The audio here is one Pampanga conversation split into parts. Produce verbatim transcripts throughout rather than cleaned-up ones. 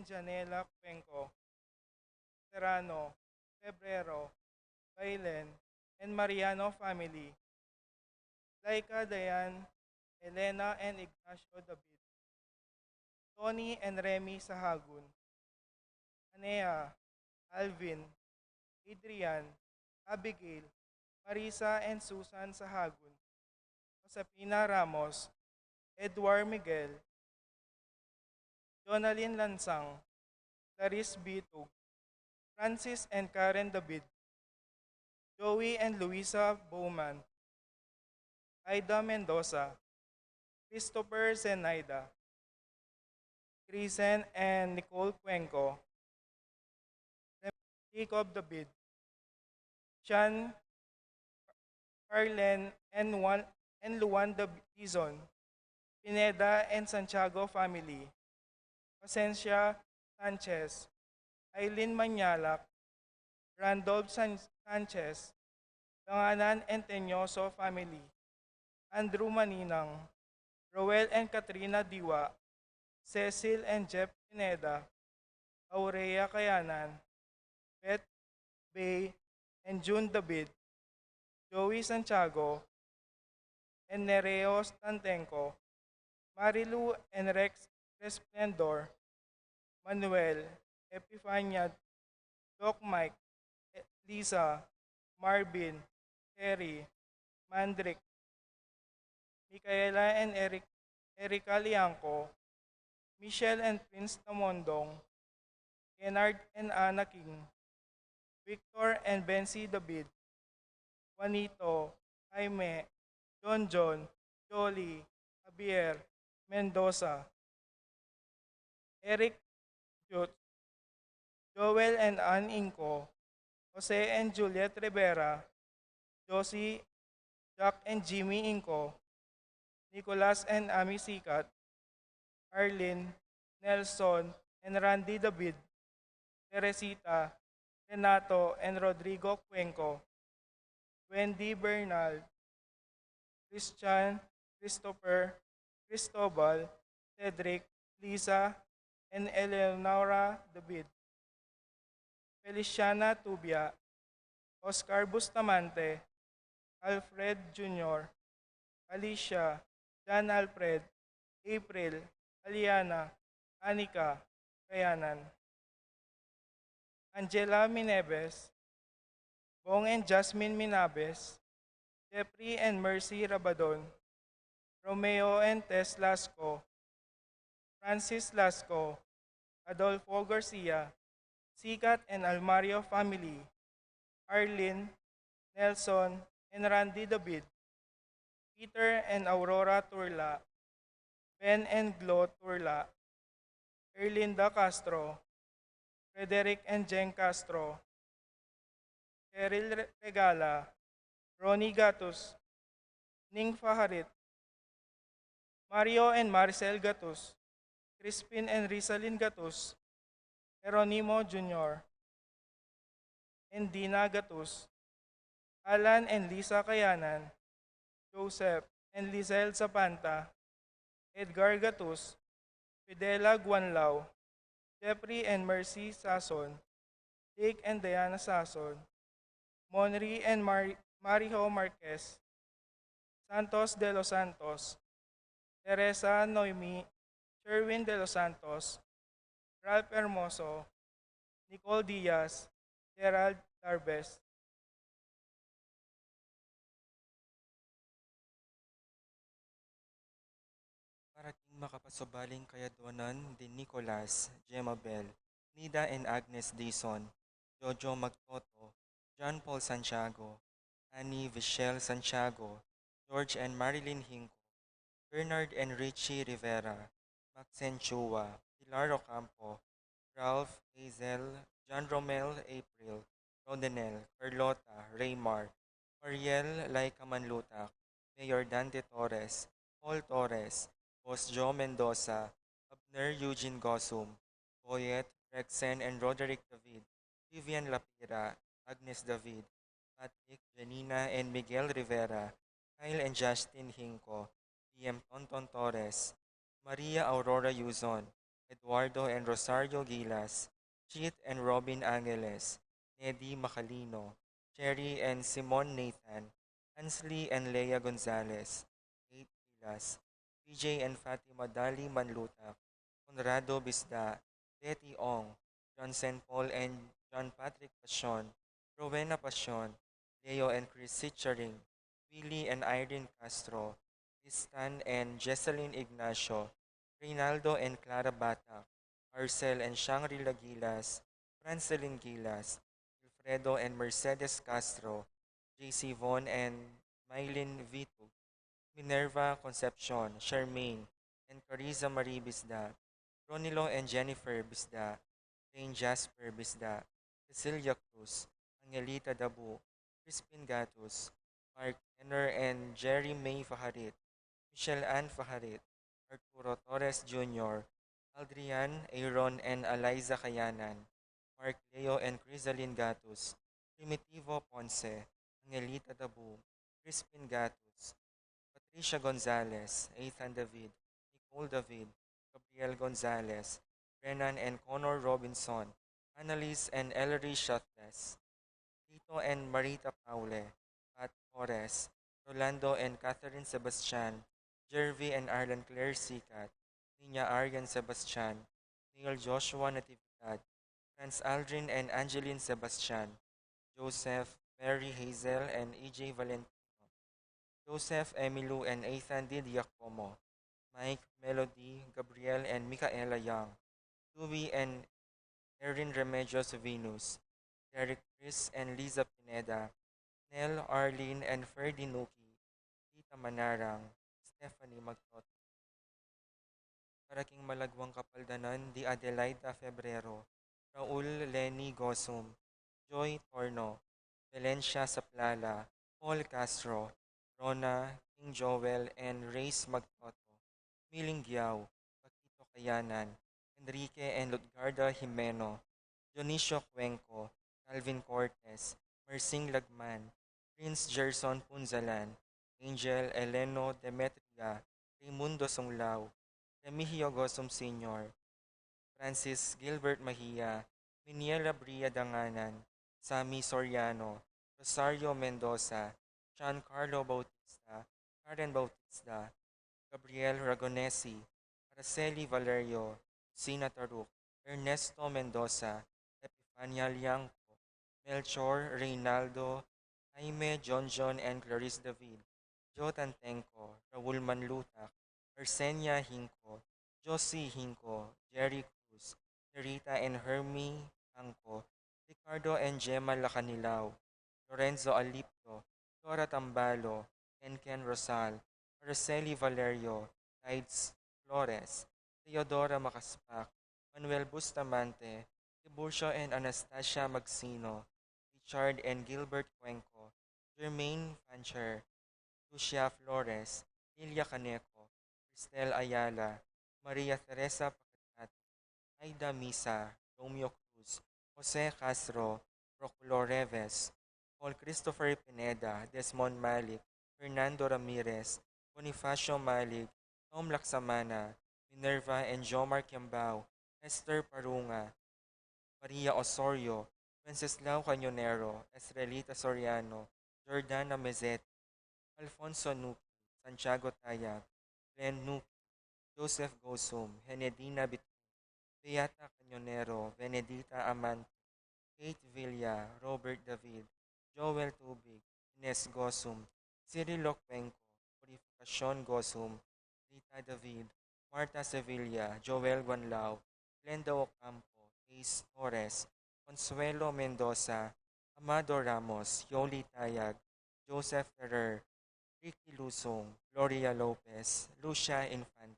Janela Cuenco, Serrano, Febrero, Bailen, and Mariano family, Laika Dayan, Elena and Ignacio David, Tony and Remy Sahagun, Anea, Alvin, Adrian, Abigail, Marisa and Susan Sahagun, Josefina Ramos, Edward Miguel, Jonalyn Lansang, Clarice Bitug, Francis and Karen David, Joey and Luisa Bowman, Aida Mendoza, Christopher Zenaida, Grisen and Nicole Cuenco, Jacob David, Sean Carlen and Juan, and Luan Dab-, Dizon, Pineda and Santiago family, Placencia Sanchez, Aileen Mañalac, Randolph San-, Sanchez, Langanan and Teñoso family, Andrew Maninang, Roel and Katrina Diwa, Cecil and Jeff Pineda, Aurea Kayanan, Beth Bay and June David, Joey Santiago and Nereo Stantenco, Marilu and Rex Resplendor, Manuel, Epifania, Doc Mike, Lisa, Marvin, Terry, Mandrick, Micaela and Eric, Erica Liangco, Michelle and Prince Tamondong, Kennard and Anna King, Victor and Bensi David, Juanito, Jaime, John John, Jolie, Javier, Mendoza, Eric Jutz, Joel and Ann Inco, Jose and Juliet Rivera, Josie, Jack and Jimmy Inco, Nicolas and Amy Sikat, Arlene, Nelson and Randy David, Teresita, Renato and Rodrigo Cuenco, Wendy Bernal, Christian, Christopher, Cristobal, Cedric, Lisa, and Eleonora David, Feliciana Tubia, Oscar Bustamante, Alfred Junior, Alicia, John Alfred, April, Aliana, Anika, Kayanan, Angela Minebes, Bong and Jasmine Minabes, Jeffrey and Mercy Rabadon, Romeo and Tess Lasco, Francis Lasco, Adolfo Garcia, Sikat and Almario family, Arlene, Nelson, and Randy David, Peter and Aurora Turla, Ben and Glo Turla, Erlinda Castro, Frederick and Jen Castro, Cheryl Re-, Regala, Ronnie Gatus, Ning Faharit, Mario and Maricel Gatus, Crispin and Rizalin Gatus, Jeronimo Junior, and Dina Gatus, Alan and Lisa Kayanan, Joseph and Lizelle Zapanta, Edgar Gatus, Fidela Guanlao, Jeffrey and Mercy Sason, Dick and Diana Sason, Monri and Mar-, Marijo Marquez, Santos de los Santos, Teresa Noemi, Sherwin de los Santos, Ralph Hermoso, Nicole Diaz, Gerald Darbes. Para king makapasubaling kayadwanan, di Nicolas, Gemma Bell, Nida and Agnes Dizon, Jojo Magtoto, John Paul Santiago, Annie Vichelle Santiago, George and Marilyn Hinco, Bernard and Richie Rivera, Maxine Chua, Pilar Ocampo, Ralph, Hazel, John Romel, April, Rodenel, Carlota, Raymar, Mariel Laika Manlutak, Mayor Dante Torres, Paul Torres, Boss Joe Mendoza, Abner Eugene Gosum, Boyet, Rexen and Roderick David, Vivian Lapira, Agnes David, Patrick, Janina and Miguel Rivera, Kyle and Justin Hinco, P M Tonton Torres, Maria Aurora Yuzon, Eduardo and Rosario Gilas, Chit and Robin Angeles, Nedi Macalino, Cherry and Simon Nathan, Ansley and Lea Gonzalez, Kate Gilas, P J and Fatima Dali Manlutak, Conrado Bisda, Betty Ong, John Saint Paul and John Patrick Pasion, Rowena Pasion, Leo and Chris Sicharing, Willie and Irene Castro, Tristan and Jesselyn Ignacio, Reynaldo and Clara Batak, Marcel and Shangri-La Gilas, Francelin Gilas, Wilfredo and Mercedes Castro, J C Von and Mylene Vitug, Minerva Concepcion, Charmaine and Carissa Marie Bisda, Ronilo and Jennifer Bisda, Jane Jasper Bisda, Cecilia Cruz, Angelita Dabu, Crispin Gatus, Mark Enner and Jerry May Fajarit, Michelle Ann Fajarit, Arturo Torres Junior, Aldrian, Aaron and Eliza Kayanan, Mark Leo and Crisalin Gatus, Primitivo Ponce, Angelita Dabu, Crispin Gatus, Patricia Gonzalez, Ethan David, Nicole David, Gabriel Gonzalez, Brennan and Connor Robinson, Annalise and Ellery Shotles, Tito and Marita Paule, Pat Torres, Rolando and Catherine Sebastian, Jervy and Arlen Claire Sicat, Nina Arian Sebastian, Neil Joshua Natividad, Franz Aldrin and Angeline Sebastian, Joseph, Mary Hazel and E J Valentino, Joseph, Emilu and Ethan D. Giacomo, Mike, Melody, Gabriel and Micaela Young, Louie and Erin Remedios Venus, Derek, Chris and Liza Pineda, Nel, Arlene and Ferdy Nuki, Tita Manarang, Stephanie Magtot. Para king malagwang kapaldanan di Adelaida Febrero, Raul Lenny Gosum, Joy Torno, Valencia Saplala, Paul Castro, Rona, King Joel and Reyes Magtoto, Miling Giao, Paquito Kayanan, Enrique and Lutgarda Jimeno, Dionisio Cuenco, Calvin Cortes, Mersing Lagman, Prince Gerson Punzalan, Angel Eleno Demetria, Raymundo Sunglao, Remigio Gosum Senior, Francis Gilbert Mahia, Miniela Bria Danganan, Sammy Soriano, Rosario Mendoza, John Carlo Bautista, Karen Bautista, Gabriel Ragonesi, Araceli Valerio, Sina Taruk, Ernesto Mendoza, Epifania Liangco, Melchor Reynaldo, Jaime Jonjon and Clarice David, Joe Tantenco, Raul Manlutak, Arsenia Hinco, Josie Hinco, Jerry Cruz, Nerita and Hermie Angco, Ricardo and Gemma Lacanilao, Lorenzo Alipio, Dora Tambalo, Ken Ken Rosal, Araceli Valerio, Tides Flores, Teodora Macaspac, Manuel Bustamante, Tiburcio and Anastasia Magsino, Richard and Gilbert Cuenco, Germaine Fancher, Lucia Flores, Lilia Caneco, Cristel Ayala, Maria Teresa Pacatati, Aida Misa, Romeo Cruz, Jose Castro, Procolo Reves, Paul Christopher Pineda, Desmond Malik, Fernando Ramirez, Bonifacio Malik, Tom Laksamana, Minerva and Jomar Kiambao, Esther Parunga, Maria Osorio, Wenceslao Cañonero, Estrelita Soriano, Jordana Mezet, Alfonso Nuki, Santiago Tayag, Glenn Nuki, Joseph Gosum, Henedina Bitun, Beata Cañonero, Benedita Amante, Kate Villa, Robert David, Joel Tubig, Ines Gosum, Cirilo Cuenco, Purificacion Gosum, Rita David, Marta Sevilla, Joel Guanlao, Glenda Ocampo, Ace Torres, Consuelo Mendoza, Amado Ramos, Yoli Tayag, Joseph Ferrer, Ricky Lusong, Gloria Lopez, Lucia Infante.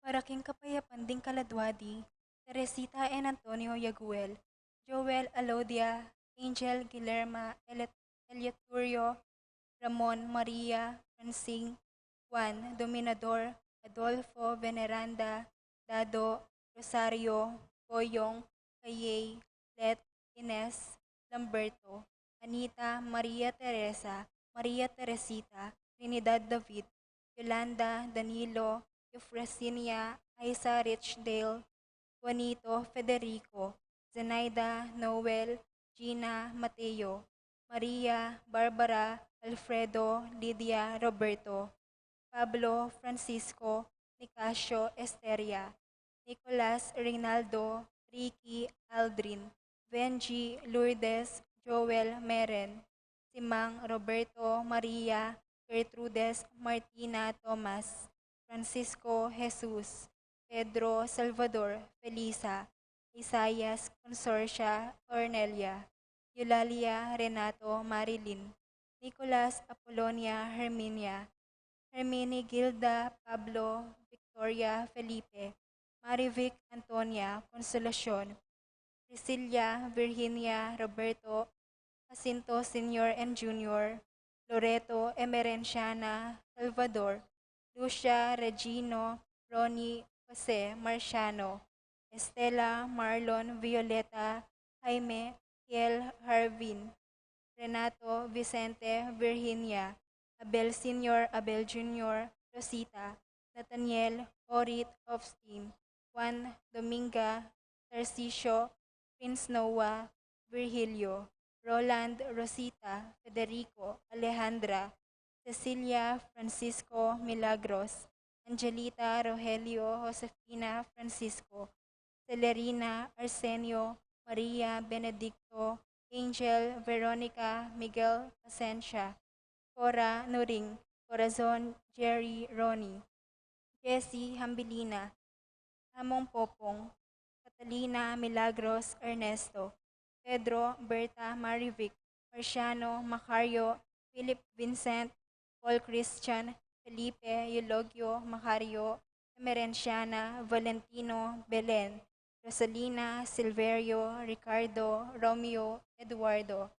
Para king kapayapan ding kaladwa di Teresita and Antonio Yaguel, Joel Alodia, Angel Guillerma, Elet-, Eleuterio, Ramon, Maria, Francine, Juan, Dominador, Adolfo, Veneranda, Dado, Rosario, Boyong, Kayey, Let, Ines, Lamberto, Anita, Maria Teresa, Maria Teresita, Trinidad David, Yolanda, Danilo, Eufrasinia, Aiza Richdale, Juanito, Federico, Zenaida, Noel, Gina, Mateo, Maria, Barbara, Alfredo, Lydia, Roberto, Pablo, Francisco, Nicasio, Esteria, Nicolas, Reynaldo, Ricky, Aldrin, Benji, Lourdes, Joel, Meren, Simang, Roberto, Maria, Gertrudes, Martina, Thomas, Francisco, Jesus, Pedro, Salvador, Felisa, Isaias, Consorcia, Ornelia, Eulalia, Renato, Marilyn, Nicolas, Apolonia, Herminia, Hermini, Gilda, Pablo, Victoria, Felipe, Marivic, Antonia, Consolacion, Priscilla, Virginia, Roberto, Jacinto Senior and Junior, Loreto, Emerenciana, Salvador, Lucia, Regino, Ronnie, Jose, Marciano, Estela, Marlon, Violeta, Jaime, Kiel, Harvin, Renato, Vicente, Virginia, Abel Senior, Abel Junior, Rosita, Nathaniel, Orit, Hofstein, Juan, Dominga, Tarcisio, Prince Noah, Virgilio, Roland, Rosita, Federico, Alejandra, Cecilia, Francisco, Milagros, Angelita, Rogelio, Josefina, Francisco, Celerina, Arsenio, Maria, Benedicto, Angel, Veronica, Miguel, Pasensia, Cora, Nuring, Corazon, Jerry, Ronnie, Jessie, Hambilina, Among Popong, Catalina, Milagros, Ernesto, Pedro, Berta, Marivic, Marciano, Macario, Philip, Vincent, Paul, Christian, Felipe, Eulogio, Macario, Emerenciana, Valentino, Belen, Rosalina, Silverio, Ricardo, Romeo, Eduardo,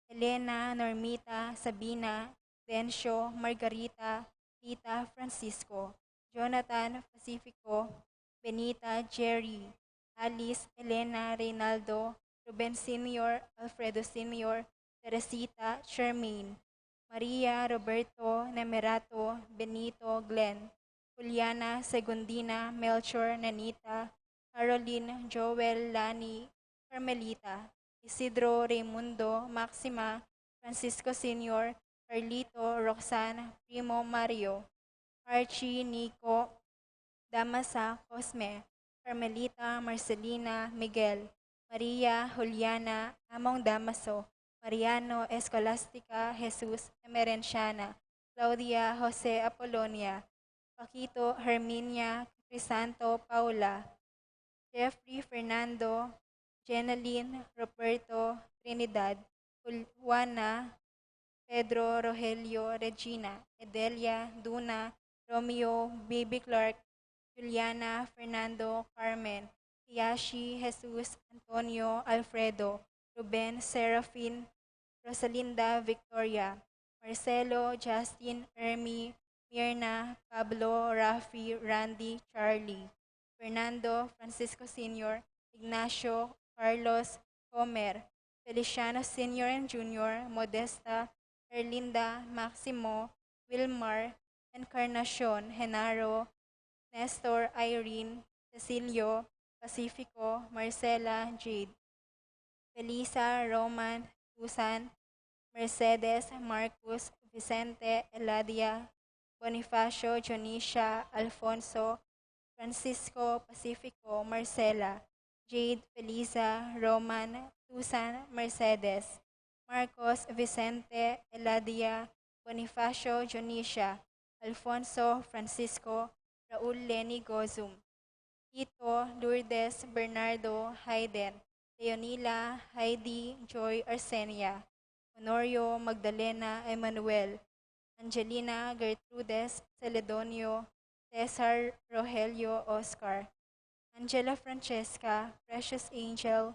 Elena, Normita, Sabina, Bencio, Margarita, Tita, Francisco, Jonathan, Pacifico, Benita, Jerry, Alice, Elena, Reynaldo, Ruben Senior, Alfredo Senior, Teresita, Charmaine, Maria, Roberto, Nemerato, Benito, Glenn, Juliana, Segundina, Melchor, Nanita, Caroline, Joel, Lani, Carmelita, Isidro, Raymundo, Maxima, Francisco Senior, Carlito, Roxanne, Primo, Mario, Archie, Nico, Damasa, Cosme, Carmelita, Marcelina, Miguel, Maria, Juliana, Among Damaso, Mariano, Escolastica, Jesus, Emerenciana, Claudia, Jose, Apolonia, Paquito, Herminia, Crisanto, Paula, Jeffrey, Fernando, Jeneline, Roberto, Trinidad, Jul-, Juana, Pedro, Rogelio, Regina, Edelia, Duna, Romeo, Baby Clark, Juliana, Fernando, Carmen, Hiyashi, Jesus, Antonio, Alfredo, Ruben, Serafin, Rosalinda, Victoria, Marcelo, Justin, Ermi, Mirna, Pablo, Rafi, Randy, Charlie, Fernando, Francisco Senior, Ignacio, Carlos, Homer, Feliciano Senior and Junior, Modesta, Erlinda, Maximo, Wilmar, Encarnacion, Genaro, Nestor, Irene, Cecilio, Pacifico, Marcela, Jade, Felisa, Roman, Susan, Mercedes, Marcus, Vicente, Eladia, Bonifacio, Dionisia, Alfonso, Francisco, Pacifico, Marcela, Jade, Felisa, Roman, Susan, Mercedes, Marcos, Vicente, Eladia, Bonifacio, Dionisia, Alfonso, Francisco, Raul, Leni, Gozum, Tito, Lourdes, Bernardo, Hayden, Leonila, Heidi, Joy, Arsenia, Honorio, Magdalena, Emmanuel, Angelina, Gertrudes, Celedonio, Cesar, Rogelio, Oscar, Angela, Francesca, Precious Angel,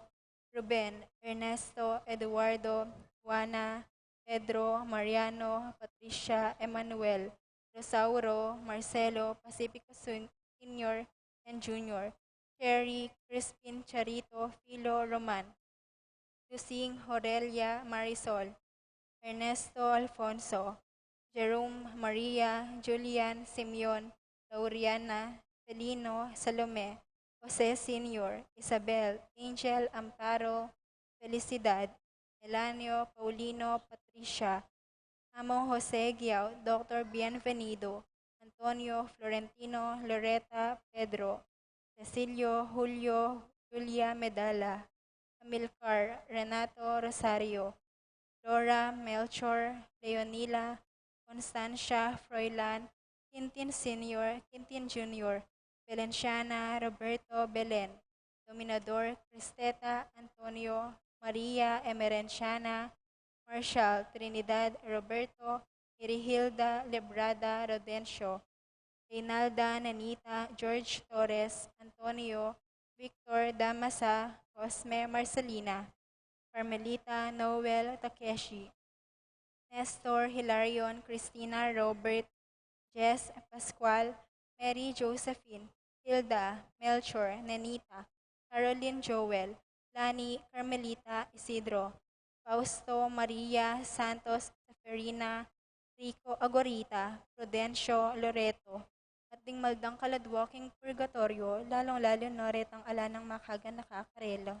Ruben, Ernesto, Eduardo, Juana, Pedro, Mariano, Patricia, Emmanuel, Rosauro, Marcelo, Pacifico Sun-, Senior and Junior, Cherry, Crispin, Charito, Philo, Roman, Lusing, Horelia, Marisol, Ernesto, Alfonso, Jerome, Maria, Julian, Simeon, Lauriana, Felino, Salome, Jose Senior, Isabel, Angel, Amparo, Felicidad, Melanio, Paulino, Patricia, Among Jose Giao, Doctor Bienvenido, Antonio, Florentino, Loreta, Pedro, Cecilio, Julio, Julia, Medala, Amilcar, Renato, Rosario, Flora, Melchor, Leonila, Constancia, Froilan, Quintin Senior, Quintin Junior, Valenciana, Roberto, Belen, Dominador, Cristeta, Antonio, Maria, Emerenciana, Marshall, Trinidad, Roberto, Irihilda, Lebrada, Rodencio, Reynalda, Nanita, George Torres, Antonio, Victor, Damasa, Cosme, Marcelina, Carmelita, Noel, Takeshi, Nestor, Hilarion, Christina, Robert, Jess, Pascual, Mary, Josephine, Hilda, Melchor, Nenita, Caroline, Joel, Lani, Carmelita, Isidro, Fausto, Maria, Santos, Seferina, Rico, Agorita, Prudencio, Loreto, at ding maldang kaladwa king purgatoryo, lalong-lalo na retang ala nang makaganaka karela.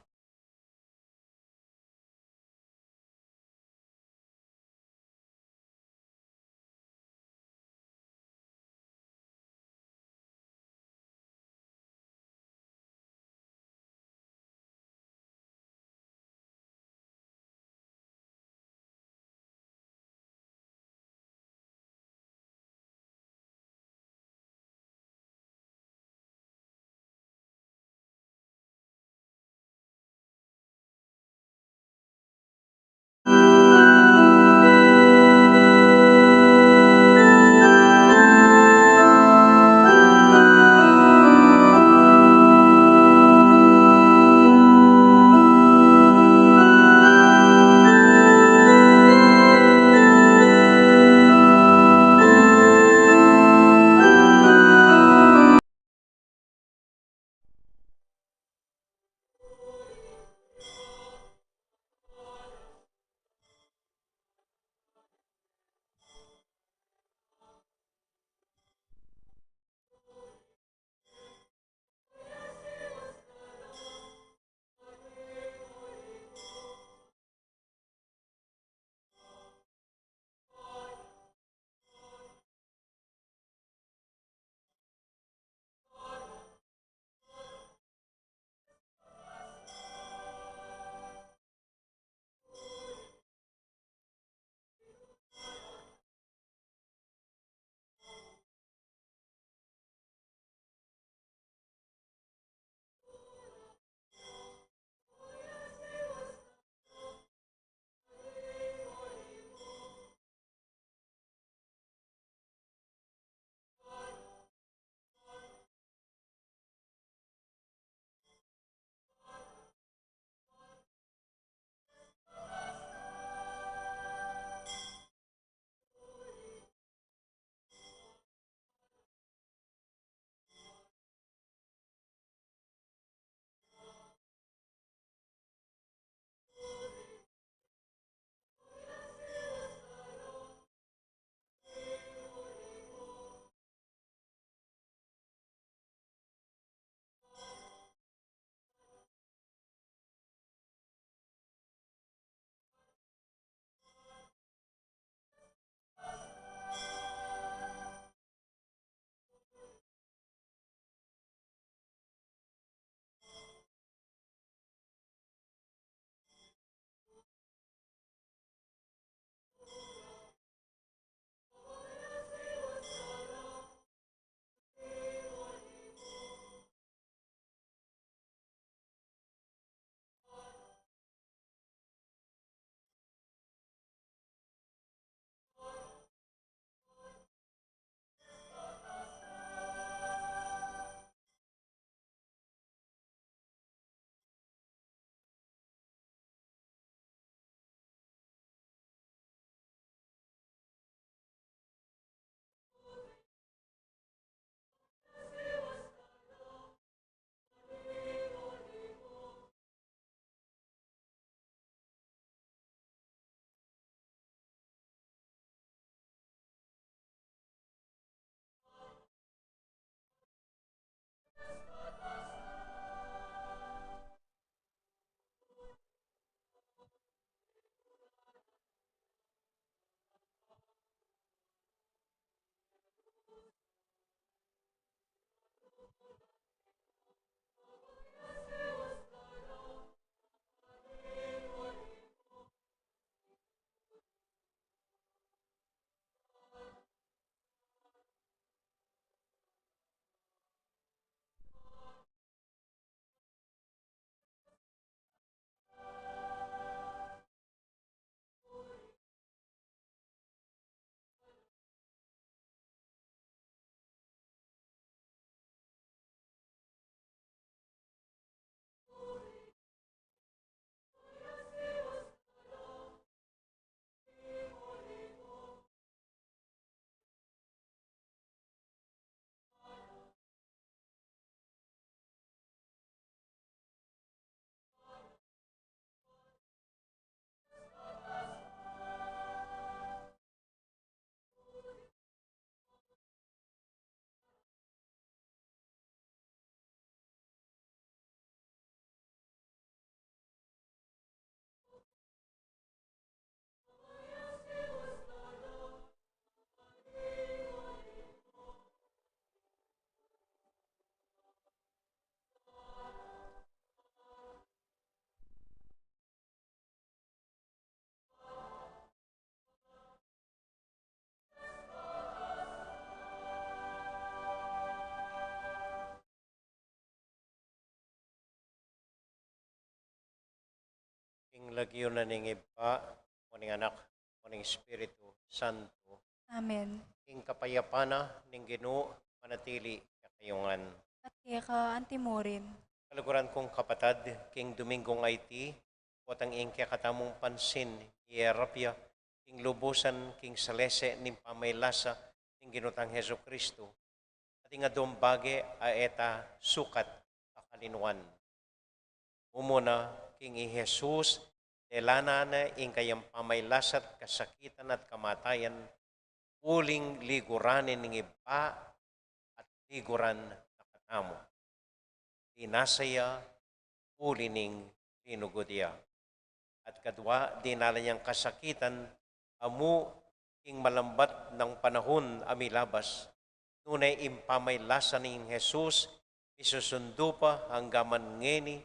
Ing lagyu na ning Ibpa, o ning Anak, o ning Espiritu Santo. Amen. Ing kapayapan na ning Ginu manatili kekayu ngan. At keka antimurin. Kaluguran kung kapatad, king Dominggung iti, potang ing kekatamung pansin, iyarap ya king lubusan king salese ning pamaylasa ning Ginu tang Jesucristo, at ing adwang bage a e ta sukat pakalinuan. Mumuna king i Jesus, delanan na ing kayang pamaylasa at kasakitan at kamatayan, uling liguran ning Ibpa at liguran na katamu. Dinasa ya, uli ning linugud ya. At kadwa, dinala niyang kasakitan, amu king malambat nang panahun a milabas. Nune ing pamaylasa ning Jesus, misusundu pa anggaman ngeni,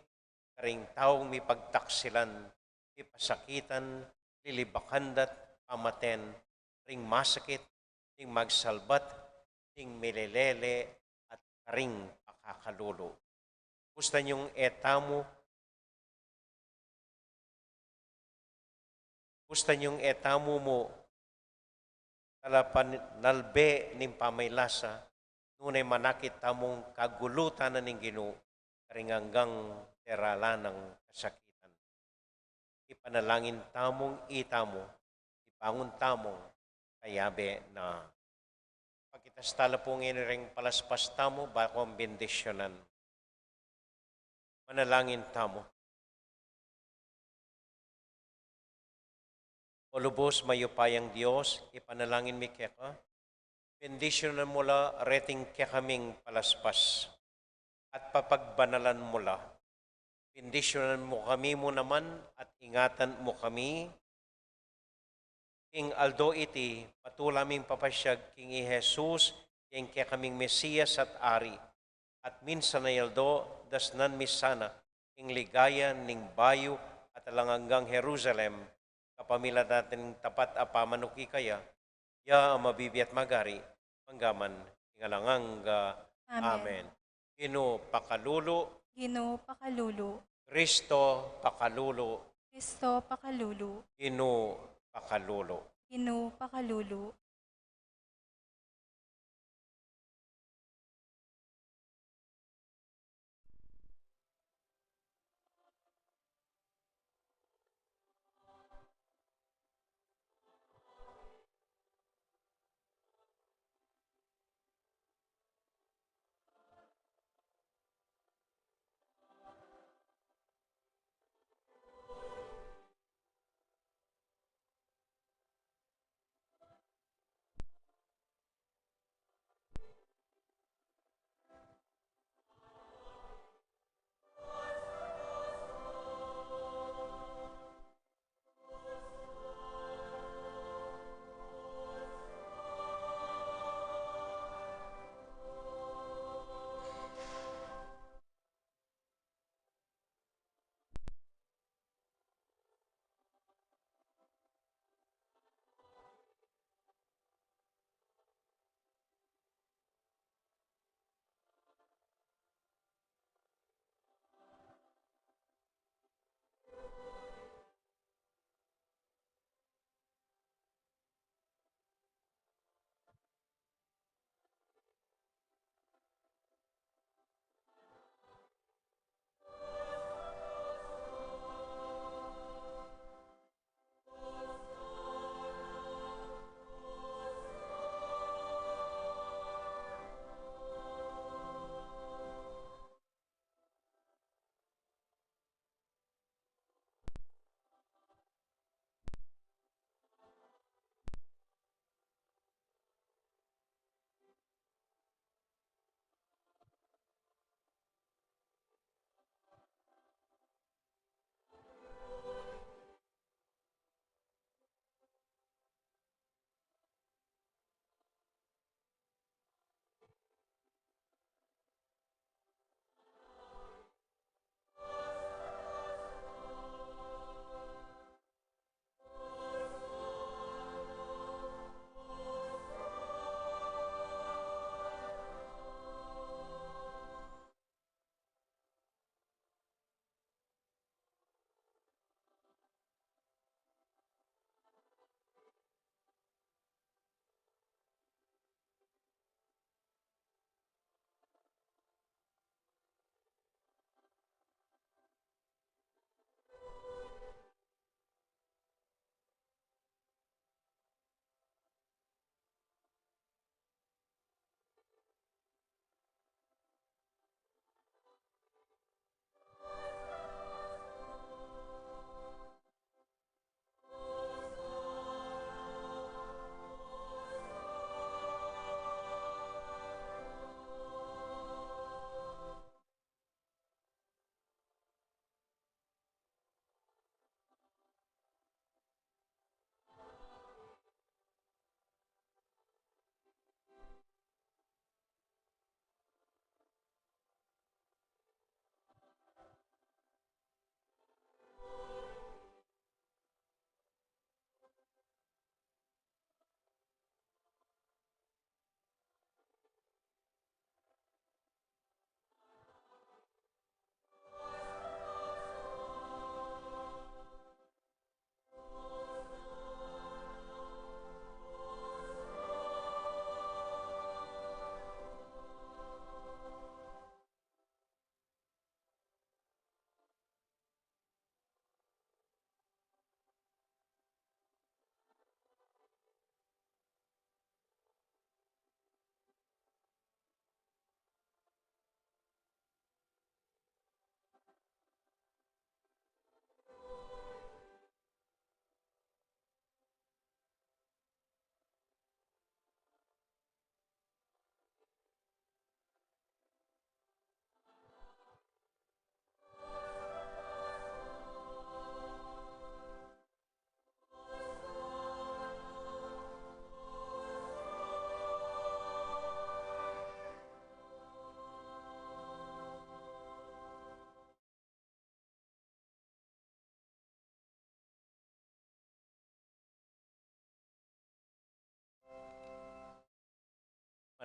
karing taung mipagtaksilan, mipasakitan, lilibakan da't pamaten, ring masakit, ding magsalbat, ding milelele, at karing pakakalulu. Bustan yung e tamu, bustan yung e tamu mu talapanalbe ning pamaylasa, nune manakit tamung kagulutan na ning Ginu, karing anggang deralan nang kasakitan. Ipanalangin tamung itamu, ibangun tamung kayabe na. Pakitas tala pu ngeni ring palaspas tamu, baku bendisyunan. Manalangin tamu. O lubus mayupayang Dios, ipanalangin mi keka, bendisyunan mu la reting kekaming palaspas, at papagbanalan mu la. Bendisyunan mu kami mu naman, at ingatan mu kami. King aldo iti, patula ming papasyag king i Jesus, ing kekaming Mesias at Ari. At minsan a aldo, dasnan mi sana ing ligaya ning bayu at alang anggang Jerusalem, kapamilatan ning tapat a pamanuki kaya, ya a mabibie at magari, mangga man king alang angga. Amen. Amen. Ginu pakalulu. Ginu pakalulu. Kristo pakalulu. Kristo pakalulu. Ginu pakalulu. Ginu pakalulu.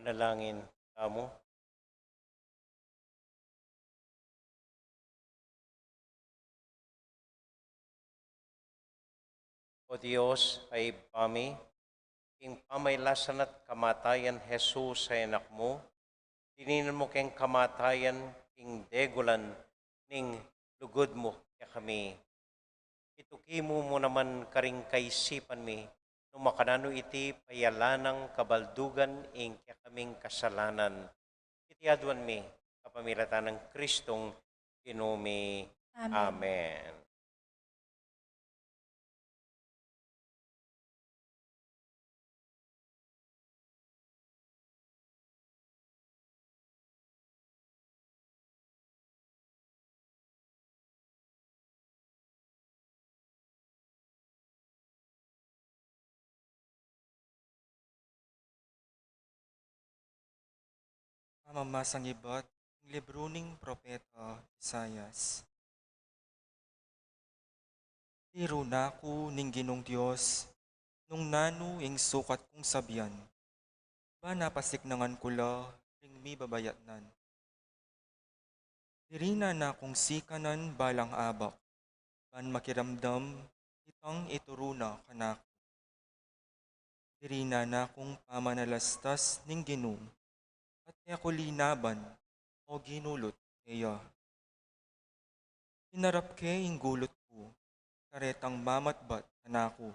Manalangin tamu. O Dios, a Ibpa mi, king pamailasan at kamatayan Jesus a Anak mu, dininan mu keng kamatayan king degulan ning lugud mu kekami. Ituki mu mu naman karing kaisipan mi, nung makananu iti payalanang kabaldugan ing kekaming kasalanan. Iti aduan mi, kapamilatan nang Kristong Ginu mi. Amen. Amen. Pamamasang ibat ning libru ning propeta Isaias. Tiru na ku ning Ginung Dios, nung nanu ing sukat kung sabian, ba napasiknangan ku la ring mibabayatnan. Dirinan na kung sikanan balang abak, ban makiramdam itang ituru na kanaku. Dirinan na kung pamanalastas ning Ginu, at e ku linaban o ginulut keya. Inarap ke ing gulut ku, karetang mamatbat kanaku.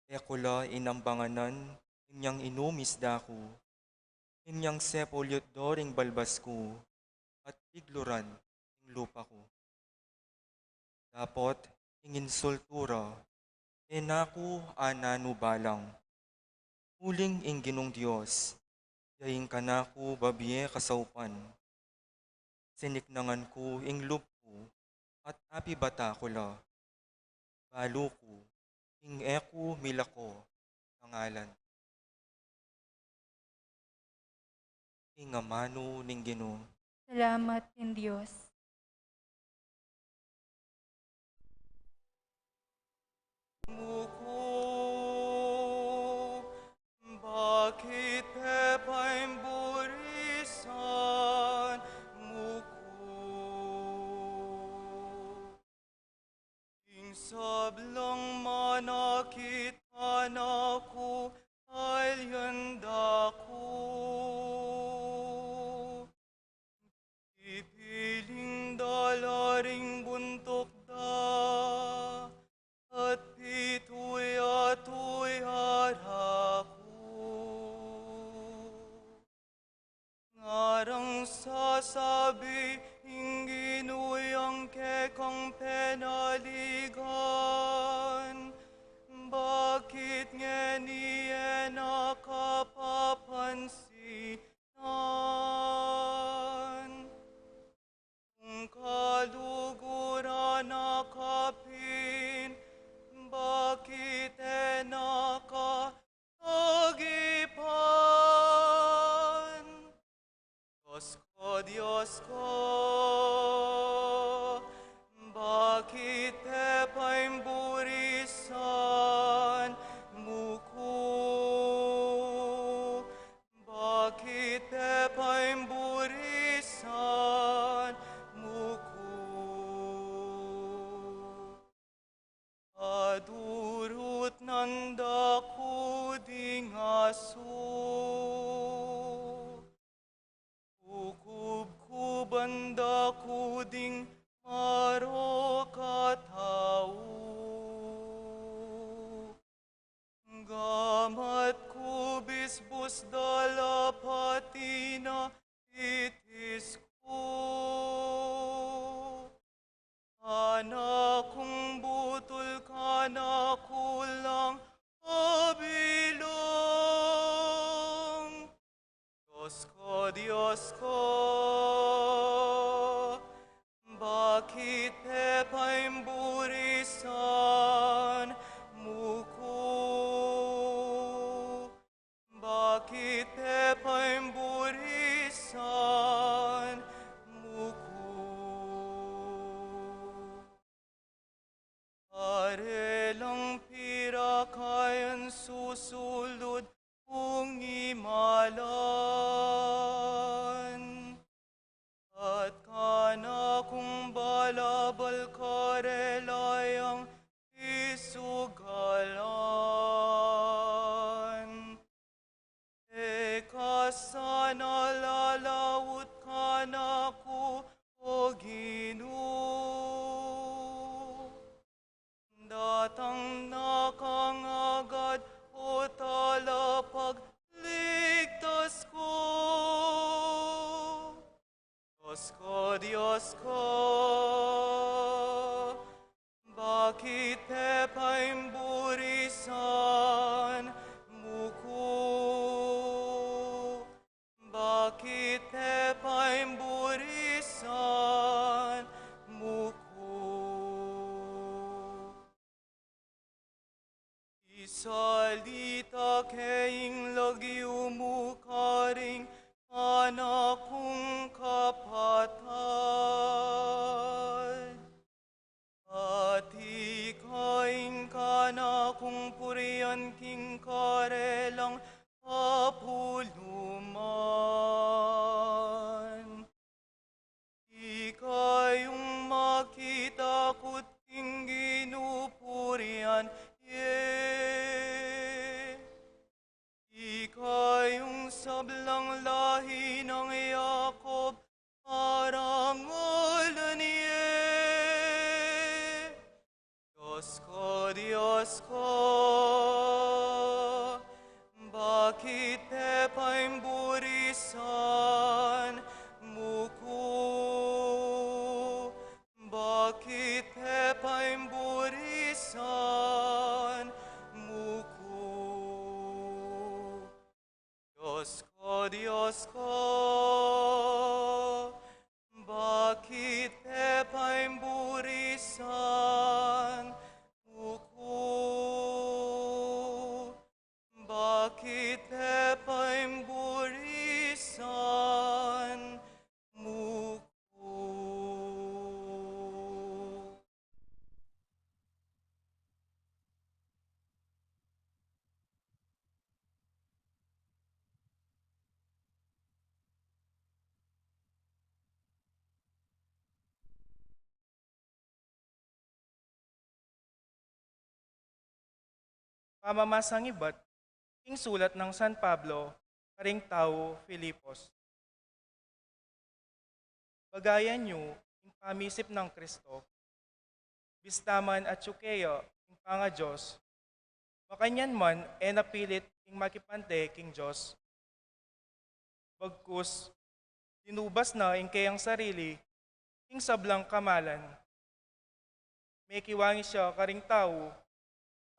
E ku la inambanganan inyang inumis da ku, inyang sepulyut do ring balbas ku, at pigluran ing lupa ku. Dapot ing insultu ra, e na ku ananu balang. Uling ing Ginung Dios, ya ing kanaku babie kasaupan. Siniknangan ku ing lub ku, at apibata ku la. Balu ku, ing e ku milako a ngalan. Ing amanu ning Ginu. Salamat king Dios. Muku, bakit e paimburisan? Muku, ing sablang manakit kanaku, talyan da ku. Pipiling da la ring buntuk da, at pituya-tuya ra ku. Ngarang sasabi ing Ginu yang kekang penaligan, bakit ngeni e na kapapansinan? Nung kaluguran na ka pin, bakit e na ka sagipan? Dios ku, Dios ku, bakit e paimburisan? Muku, bakit e paimburisan? Muku, adurutnan da ku ding asu, kukubkuban da ku ding marok a tau. Gamat ku bisbus da la pati na titis ku. Anakung butul kanaku lang abilung. Dios ku, Dios ku, bakit e paimburisan? Muku, bakit e paimburisan? Muku, are lang pirakayan susulud kung imalan. At kanakung balabal karela yang isugalan. E ka sana lalaut kanaku, O Ginu. Datang na ka agad, O Talapagligtas ku. Dios ku, Dios ku, bakit e paimburisan mu ku? Bakit e paimburisan mu ku? Isalita ke ing lagyu mu karing kanakung kapatad. At ika ing kanakung purian king karelang kapuluman. Ika yung makitakut king Ginu, purian ye. Ika yung sablang lahi nang Jacob, parangalan ye. Dios ku, Dios ku, bakit e paimburisan mu ku? Bakit e paimburisan mu ku? Dios ku, Dios ku, bakit e paimburisan mu ku? Bakit e paimburisan mu ku? Pamamasang ibat king sulat nang San Pablo karing tau Filipos. Bagayan yu ing pamisip nang Kristo, bista man atyu keya ing pangaDios, makanyan man e na pilit ing makipante king Dios. Bagkus, linubas na ing keyang sarili king sablang kamalan. Mekiwangis ya karing tau,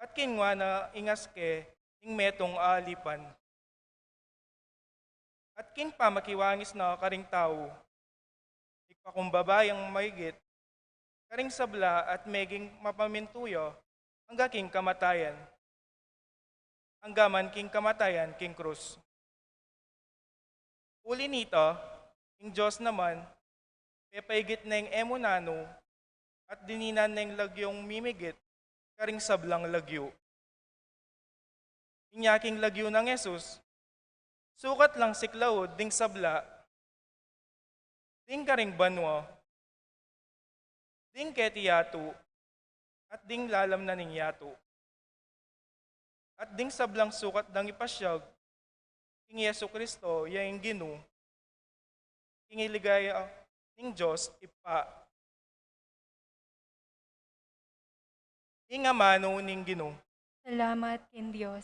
at kinua na ing aske ning metung a alipan. At king pamakiwangis na karing tau, migpakumbaba yang maigit karing sabla at meging mapamintu ya angga king kamatayan, angga man king kamatayan king krus. Uli nita, ing Dios naman, pepaigit neng e mu nanu, at dininan neng lagyung mimigit karing sablang lagyu. Inya king lagyu nang Jesus, sukat lang siklaud ding sabla, ding karing banua, ding keti yatu, at ding lalam na ning yatu, at ding sablang sukat dang ipasyag king Jesu Kristo, ya ing Ginu, king ligaya ning Dios Ibpa. Ing amanu ning Ginu. Salamat king Dios.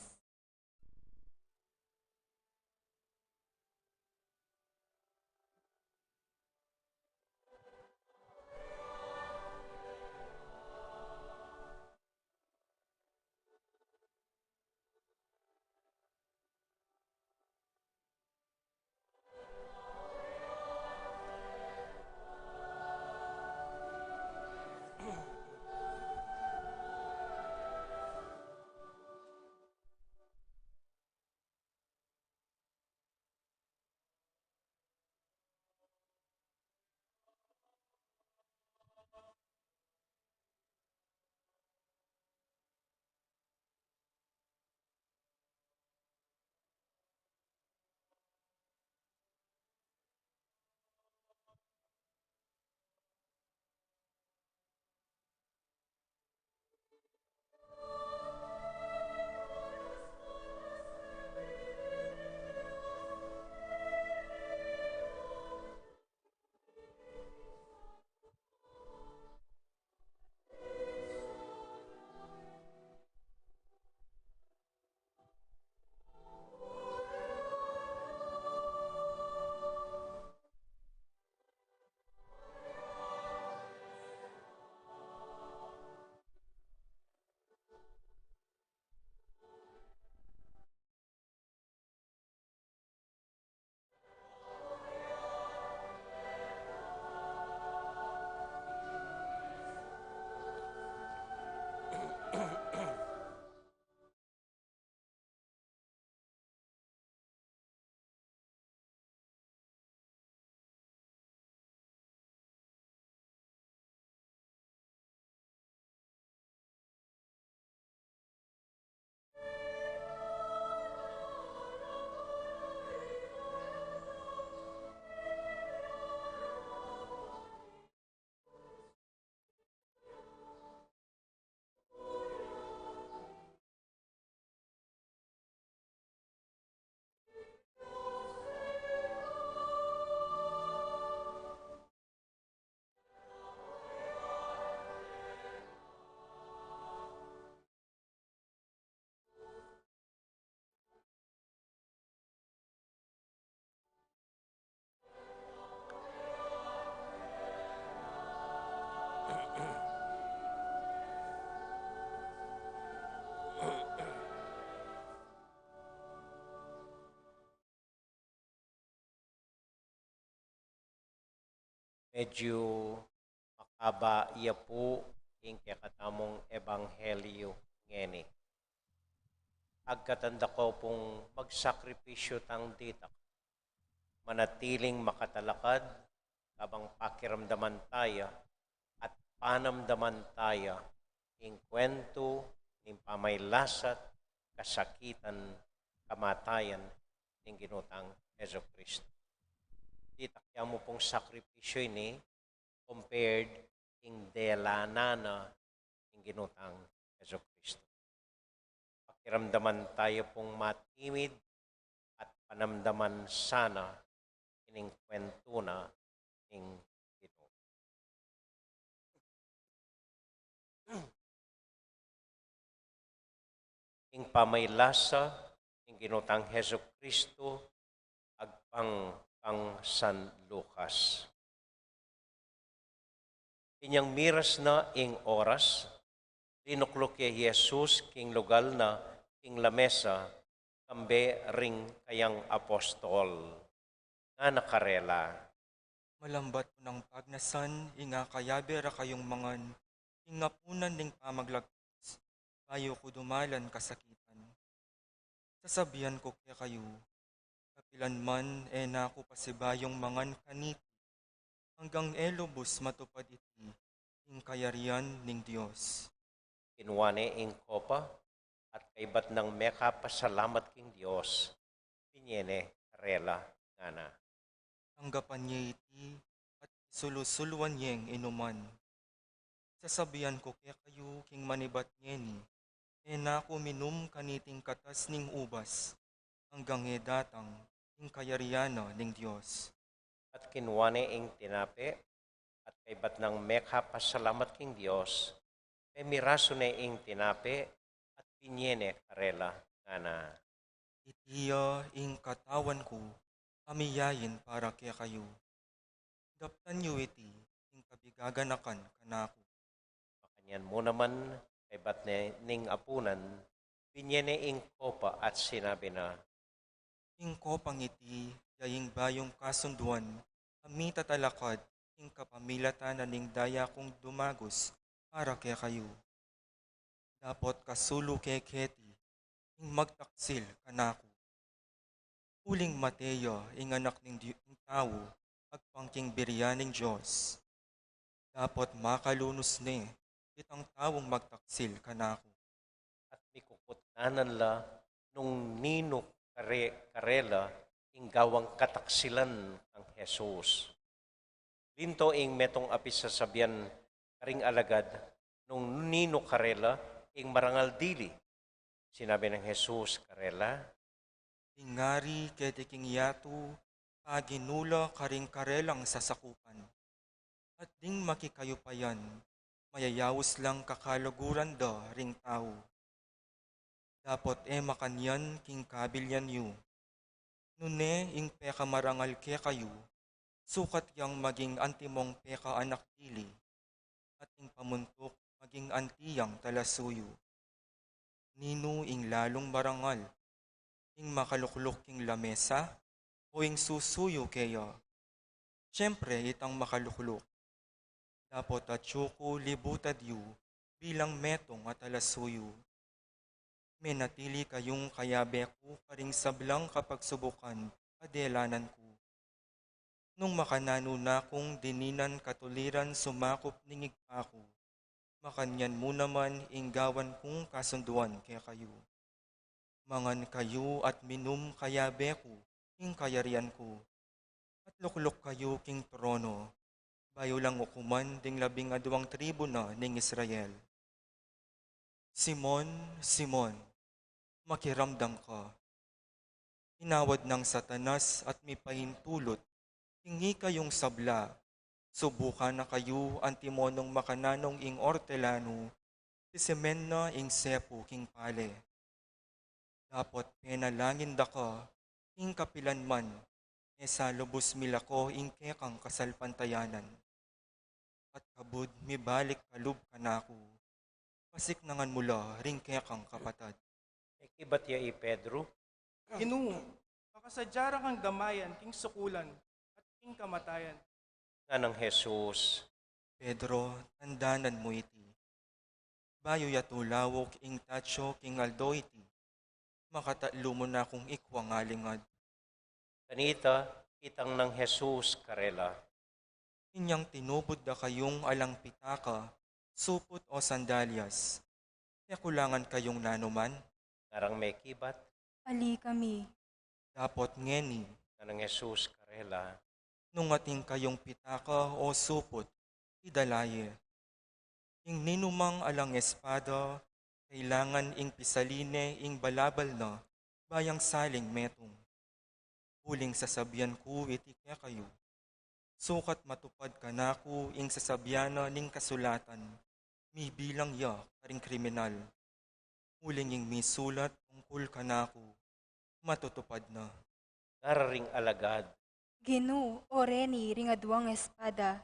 Medyu makaba ya pu ing kekatamung ebanghelyu ngeni. Agkatan da ko pung magsakripisyu tang ditak, manatiling makatalakad, kabang pakiramdaman taya at panamdaman taya ing kwentu ning pamailasa't kasakitan, kamatayan ning Ginu tang Jesucristo. Ditak ya mu pung sakripisyu ini compared ing delanan na ning Ginu tang Jesucristo. Pakiramdaman taya pung matimid at panamdaman sana ining kwentu na ning Ginu. Ing pamailasa ning Ginu tang Jesucristo agpang kang San Lucas. Inyang miras na ing oras, linukluk ya i Jesus king lugal na king lamesa, kambe ring kayang apostol. Ngana karela, "Malambat ku nang pagnasan ing akayabe ra kayung mangan king apunan ning pamaglagpas, bayu ku dumalan kasakitan. Sasabian ku kekayu, kapilan man e na ku pasibayung mangan kaniti, anggang e lubus matupad iti ing kayarian ning Dios." Kinua ne ing kopa, at kaybat nang mekapasalamat king Dios, binye ne karela, ngana, "Tanggapan ye iti, at sulu-suluan yeng inuman. Sasabian ku kekayu, king manibat ngeni, e na ku minum kaniting katas ning ubas, anggang e datang ing kayarian na ning Dios." At kinua ne ing tinape, at kaybat nang mekapasalamat king Dios, pemirasu ne ing tinape, at binye ne karela, ngana, "Iti ya ing katawan ku, a miyain para kekayu. Daptan yu iti king kabiganakan kanaku." Makanyan mu naman, kaybat ne ning apunan, binye ne ing kopa at sinabi na, "Ing kopang iti ya ing bayung kasunduan a mitatalakad king kapamilatan na ning daya kung dumagus para kekayu. Dapot kasulu ke keti ing magtaksil kanaku. Uling mate ya ing Anak ning Di-, ning Tau agpang king birian ning Dios. Dapot makalunus ne itang taung magtaksil kanaku." At mikukutnanan la nung ninu kare-, karela ing gawang kataksilan kang Jesus. Linto ing metung a pisasabian karing alagad nung ninu karela ing marangal dili. Sinabi nang Jesus karela, "Ding ngari keti king yatu, paginu la karing karelang sasakupan. At ding makikayu pa yan, mayayaus lang kakaluguran da ring tau. Dapot e makanyan king kabilian yu. Nune ing pekamarangal kekayu, sukat yang maging antimong pekaanak dili, at ing pamuntuk maging anti yang talasuyu. Ninu ing lalung marangal, ing makalukluk king lamesa, o ing susuyu keya? Siyempre, itang makalukluk. Dapot atyu ku libutad yu bilang metung a talasuyu. Menatili kayung kayabe ku karing sablang kapagsubukan a delanan ku. Nung makananu na kung dininan katuliran sumakup ning Ibpa ku, makanyan mu naman ing gawan kung kasunduan kekayu. Mangan kayu at minum kayabe ku king kayarian ku, at lukluk kayu king trono, bayu lang ukuman ding labing aduang tribu na ning Israel. Simon, Simon, makiramdam ka. Inawad nang Satanas at mipaintulut king ikayung sabla. Subukan na kayu antimong makananu ing ortelanu, sisimen na ing sepu king pale. Dapot penalangin da ka king kapilan man, e sa lubus milako ing kekang kasalpantayanan. At kabud mibalik kalub kanaku, pasiknangan mu la ring kekang kapatad." Mekibat ya i Pedro, "Ginu, makasadya ra kang damayan king sukulan at king kamatayan." Nganang Jesus, "Pedro, tandanan mu iti. Bayu ya tulauk ing tatsu king aldo iti, makatatlu mu na kung ikwa ngalingad." Kanita, itang nang Jesus karela, "Inyang tinubud da kayung alang pitaka, suput o sandalyas, e kulangan kayung nanuman?" Ngarang mekibat, "Ali kami." Dapot ngeni, nganang Jesus karela, "Nung atin kayung pitaka o suput, idala ye. Ing ninumang alang espada, kailangan ing pisalin ne ing balabal na, ba yang saling metung. Uling sasabian ku iti kekayu, sukat matupad kanaku ing sasabian na ning kasulatan, mibilang ya karing kriminal. Uling ing misulat tungkul kanaku, matutupad na." Ngara ring alagad, "Ginu, o reni ring aduang espada?"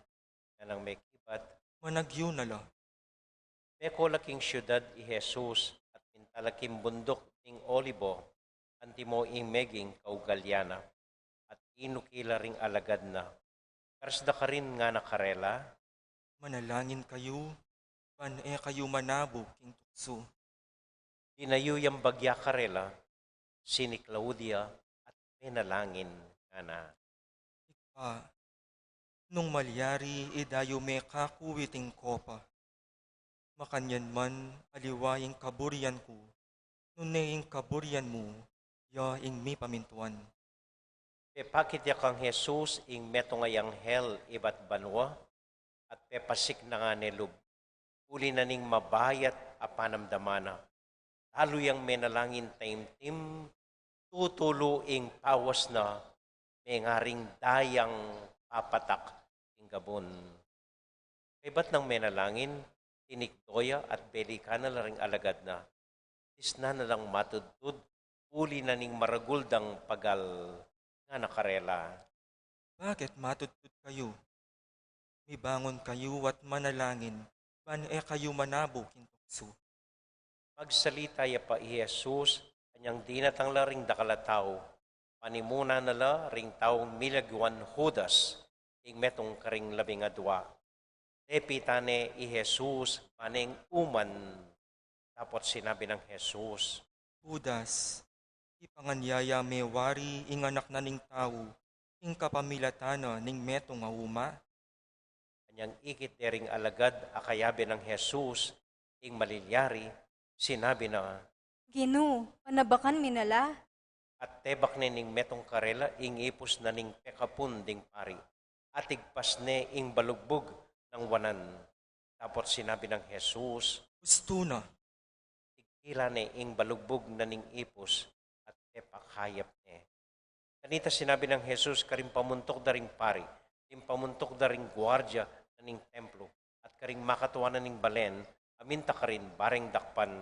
Nganang mekibat, "Managyu na la." Meko la king siudad i Jesus at minta la king bunduk ning Olibo, antimo ing meging kaugalyan na, at inuki la ring alagad na. Karas da karin ngana karela, "Manalangin kayu, ban e kayu manabu king tuksu." Dinayu yang bagya karela, siniklaud ya at menalangin, ngana, "Ibpa, nung malyari, idayu me kaku iting kopa. Makanyan man, aliwa ing kaburian ku, nune ing kaburian mu ya ing mipamintuan." Pepakit ya kang Jesus ing metung a anghel ibat banua, at pepasik na ngane lub. Uli na ning mabayat a panamdaman na, lalu yang menalangin taimtim, tutulu ing pawas na, mengaring dayang papatak ing gabun. Kaybat nang menalangin, tinikdo ya at belikan na la ring alagad na. Tisnan na lang matudtud, uli na ning maragul dang pagal, ngana karela, "Bakit matudtud kayu? Mibangun kayu at manalangin, ban e kayu manabu king tuksu." Magsalita ya pa i Jesus, anyang dinatang la ring dakal a tau, panimuna na la ring taung milagyuan Judas, ing metung karing labing adua. Depitan ne i Jesus, paneng uman, dapot sinabi nang Jesus, "Judas, ipanganyaya me wari ing Anak na ning Tau, ing kapamilatan na ning metung a uma?" Anyang ikit de ring alagad a kayabe nang Jesus ing malilyari, sinabi na, "Ginu, panabakan mi na la." At tebak ne ning metung karela ing ipus na ning pekapun ding pari, at igpas ne ing balugbug nang wanan. Dapot sinabi nang Jesus, "Ustu na." Igtila ne ing balugbug na ning ipus at pepakayap ne. Kanita sinabi nang Jesus karing pamuntuk da ring pari, ring pamuntuk da ring guardia na ning templo, at karing makatua na ning balen, a minta karin bareng dakpan,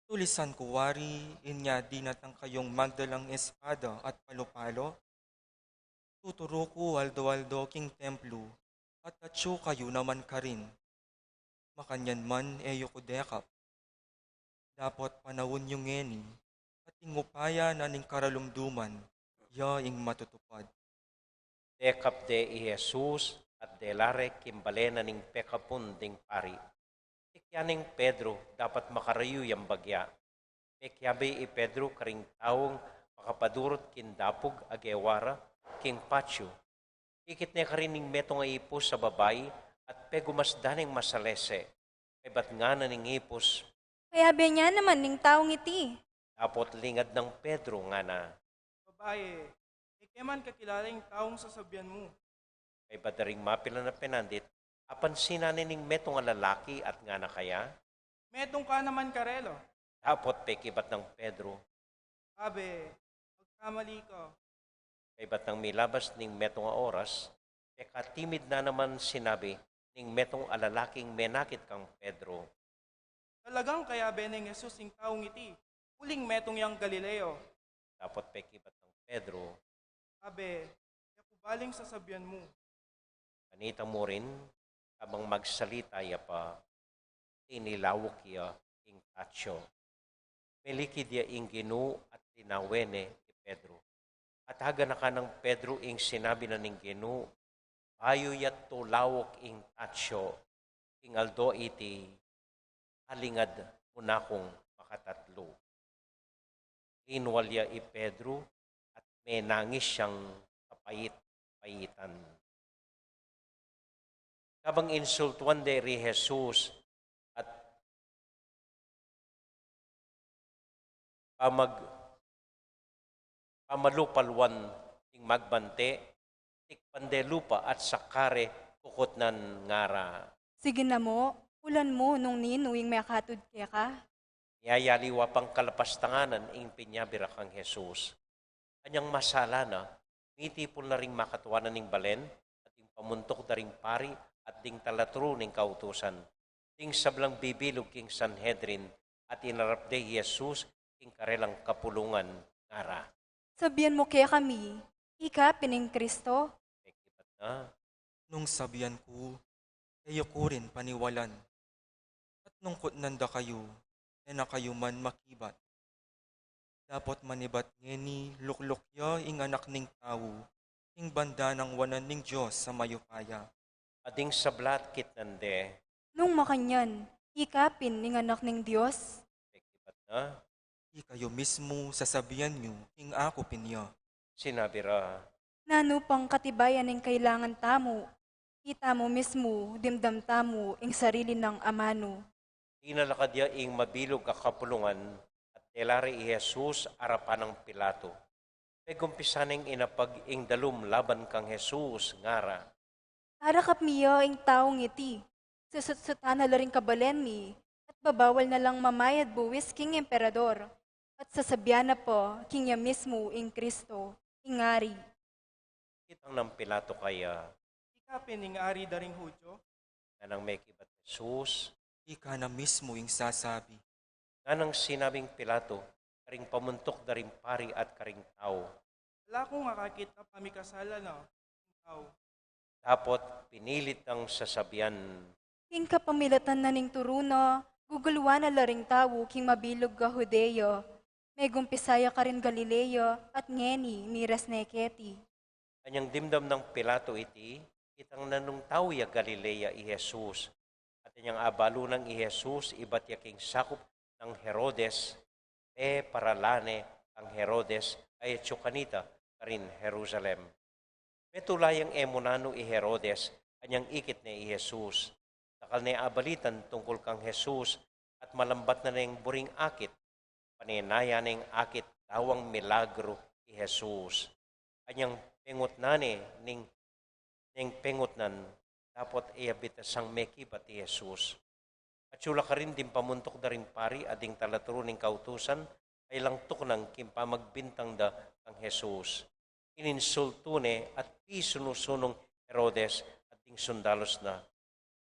"Tulisan ku wari inya dinatang kayung magdalang espada at palu-palo? Tuturu ku aldo-aldo king templo, at atyu kayu naman karin. Makanyan man e yu ku dekap. Dapot panaun yu ngeni, at ing upaya na ning karalumduman, ya ing matutupad." Dekap de i Jesus at dela re king bale na ning pekapun ding pari. Tikyan neng Pedro, dapot makarayu yang bagya. Mekiabe i Pedro karing taung makapadurut king dapug a gewara king patio. Ikit ne karin ing metung a ipus a babai at pegumasdan neng masalese. Kaybat ngana ning ipus, "Kayabe na naman ning taung iti." Dapot lingad nang Pedro, ngana, "Babai, e ke man kakilala ing taung sasabian mu." Kaybat da ring mapilan a penandit, apansinan ne ning metung a lalaki at ngana kaya, "Metung ka naman karela." Dapot pekibat nang Pedro, "Abe, magkamali ka." Kaybat nang milabas ning metung a oras, pekatimid na naman sinabi ning metung a lalaking menakit kang Pedro, "Talagang kayabe neng Jesus ing taung iti, uling metung yang Galileo." Dapot pekibat nang Pedro, "Abe, e ku baling sasabian mu." Kanita murin, kabang magsalita ya pa, tinilauk ya ing patio. Melikid ya ing Ginu at linawen ne i Pedro. At aganakan nang Pedro ing sinabi na ning Ginu, bayu ya tulauk ing tatsu, king aldo iti alingad mu na kung makatatlu. Linwal ya i Pedro at menangis yang kapait-paitan. Kabang insultuan de ri Jesus at pamag-, pamalupaluan ding magbante, tikpan de lupa at saka re kukutnan, ngara: Sige na mu, ulan mu nung ninu ing mekatud keka. Miyayaliwa pang kalapastanganan ing pinyabira kang Jesus. Anyang masala na, mitipul na ring makatuanan ning balen, at ding pamuntuk da ring pari, at ding talaturu ning kautusan. Ding sablang bibilug king Sanhedrin, at inarap de i Jesus king karelang kapulungan, ngara: Sabian mu kekami, ika pin ing Kristo? Mekibat na: Nung sabian ku, e yu ku rin paniwalan. At nung kutnan da kayu, e na kayu man makibat. Dapot manibat ngeni lukluk ya ing Anak ning Tau king banda nang wanan ning Dios a mayupaya. At ding sabla kitnan de: Nung makanyan, ika pin ing Anak ning Dios? Mekibat na: Ikayu mismu sasabian yu ing aku pin ya. Sinabi ra: Nanu pang katibayan ing kailangan tamu? Itamu mismu, dimdam tamu ing sarili nang amanu. Tinalakad ya ing mabilug a kapulungan, at dela re i Jesus arapan nang Pilato. Megumpisa neng inapag ing dalum laban kang Jesus, ngara: Arakap mi ya ing taung iti. Susutsutan na la ring kabalen mi, at babawal na lang mamayad buwis king emperador, at sasabian na pa king ya mismu ing Kristo, ing Ari. Kitang nang Pilato kaya: Ika pin ing Ari da ring Judio? Nganang mekibat i Jesus: Ika na mismu ing sasabi. Nganang sinabing Pilato karing pamuntuk da ring pari at karing tau: Ala kung akakit a pamikasala na king tau. Dapot pinilit dang sasabian: King kapamilatan na ning turu na, guguluan na la ring tau king mabilug a Judea. Megumpisa ya karin Galilea, at ngeni miras ne keti. Anyang dimdam nang Pilato iti, kitang nanung tau ya Galilea i Jesus. At anyang abalu nang i Jesus, ibat ya king sakup nang Herodes, peparala ne kang Herodes a atyu kanita karin Jerusalem. Metula yang e mu nanu i Herodes anyang ikit ne i Jesus. Dakal ne abalitan tungkul kang Jesus, at malambat na neng buring akit. Panenayan neng akit dawang milagru i Jesus. Anyang pengutnan ne ning, neng pengutnan, dapot e ya bitasang mekibat i Jesus. Atyu la karin ding pamuntuk da ring pari at ding talaturu ning kautusan, a alang tuknang king pamagbintang da kang Jesus. Ininsultu ne at pisunu-sunung Herodes at ding sundalus na.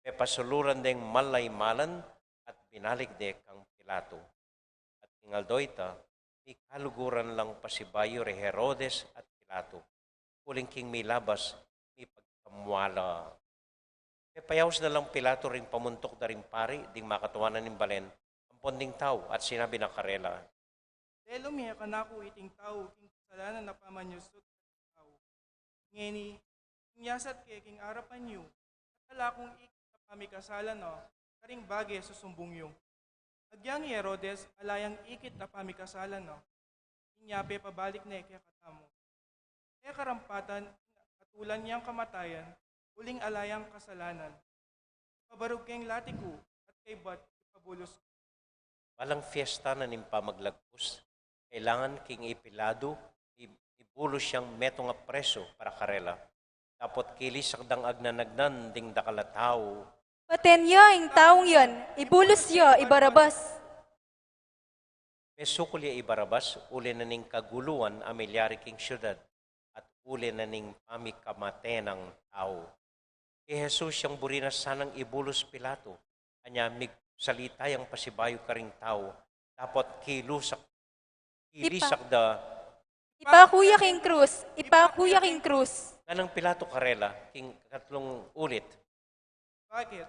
Pepasuluran deng malaimalan at binalik de kang Pilato. At king aldo ita, mikaluguran lang pasibayu re Herodes at Pilato, uling king milabas, mipagkamwala. Pepayaus na lang Pilato ring pamuntuk da ring pari ding makatuanan ning balen ampon ding tau, at sinabi na karela: Delu mi kanaku iting tau king kasalanan a pamanyusut karing tau. Ngeni, inyasat ke king arapan yu, at ala kung ikit a pamikasala na karing bage susumbung yu. Agyang i Herodes ala yang ikit a pamikasala na, inya pepabalik ne kekatamu. E karampatan ing atulan yang kamatayan, uling ala yang kasalanan. Ipabarug keng lati ku, at kaybat ipabulus ku. Balang fiesta na ning pamaglagpus, kailangan king i Pilato, i-, ibulus yang metung a presu para karela. Dapot kilisak dang agnan-agnan ding dakal a tau: Paten ya ing taung yan, ibulus ya i Barabas. Pesukul ya i Barabas, uli na ning kaguluan a milyari king siudad, at uli na ning pamikamate nang tau. I Jesus yang buri na sanang ibulus Pilato, anya migsalita yang pasibayu karing tau, dapot kilusak, Ipa- kilisakda: Ipaku ya king krus! Ipaku ya king krus! Nganang Pilato karela king katlung ulit: Bakit?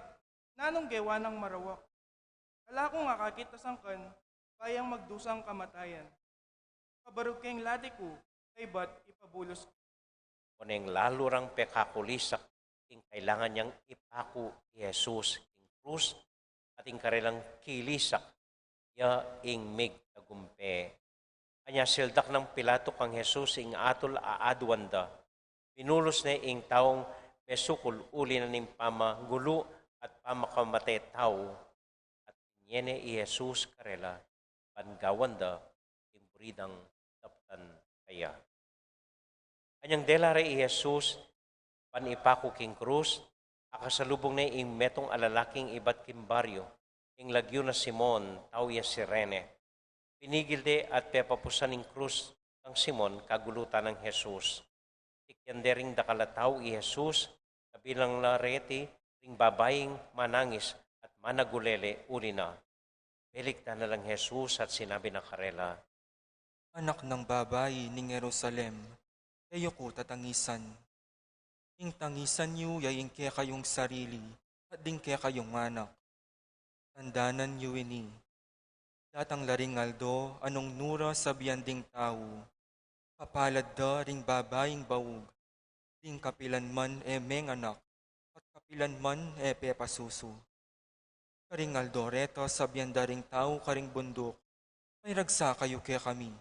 Nanung gewa nang marawak? Ala kung akakit a sangkan, ba yang magdusang kamatayan. Ipabarug keng lati ku, kaybat ipabulus ku. Oneng lalu rang pekakulisak ing kailangan yang ipaku i Jesus king krus, at ing karelang kilisak ya ing migtagumpe. Anya sildak nang Pilato kang Jesus ing atul a aduan da. Binulus ne ing taung mesukul uli na ning pamagulu at pamakamate tau, at binye ne i Jesus karela, ban gawan da ing buri dang daptan kaya. Anyang dela re i Jesus ban ipaku king krus, akasalubung ne ing metung a lalaking ibat king baryu, ing lagyu na Simon, tau ya Cirene. Pinigil de at pepapusan ing krus kang Simon kagulutan nang Jesus. Tikyan de ring dakal a tau i Jesus, kabilang la reti ring babaing manangis at managulele uli na. Belikdan na lang Jesus at sinabi na karela, "Anak nang babai ning Jerusalem, e yu ku tatangisan. Ing tangisan yu ya ing kekayung sarili at ding kekayung anak. Tandanan yu ini, datang la ring aldo a nung nu ra sabian ding tau, 'Kapalad da ring babaing baug, ding kapilan man e menganak, at kapilan man e pepasusu.' Karing aldo reta sabian da ring tau karing bunduk, 'Pairagsa kayu kekami,'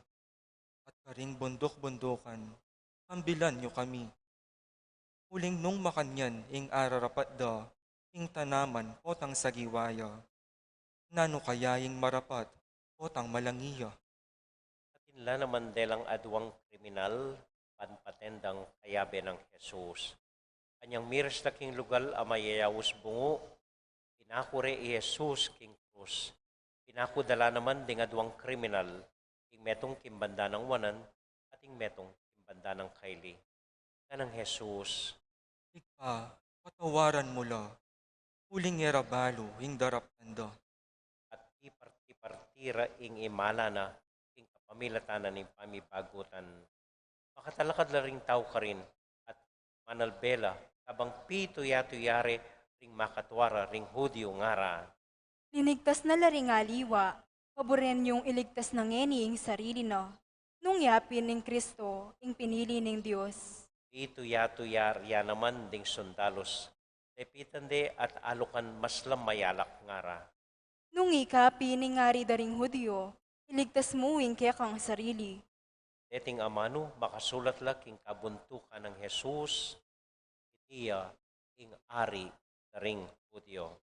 at karing bunduk-bundukan, 'Ambilan yu kami.' Uling nung makanyan ing ararapat da, ing tanaman potang sagiwa ya, nanu kaya ing marapat potang malangi ya?" Atin la naman delang aduang kriminal ban paten dang kayabe nang Jesus. Anyang miras da king lugal a mayayaus bungu, pinaku re i Jesus king krus. Pinaku da la naman ding aduang kriminal, ing metung king banda nang wanan at ing metung king banda nang kaili. Nganang Jesus, "Ibpa, patawaran mu la, uling e ra balu ing daraptan da." At tiparti-parti ra ing imala na king kapamilatan na ning pamibagutan. Makatalakad la ring tau karin at manalbe la, kabang pituya-tuya re ring makatua ra ring Judio, ngara, "Linigtas na la ring aliwa, paburen yung iligtas na ngeni ing sarili na, nung ya pin ing Kristo, ing pinili ning Dios." Pituya-tuya ya naman ding sundalus, depitan de at alukan maslam mayalak, ngara, "Nung ika pin ing ari da ring Judio, iligtas mu ing kekang sarili." Deting amanu makasulat la king kabuntukan nang Jesus, "Iti ya ing ari da ring Judio."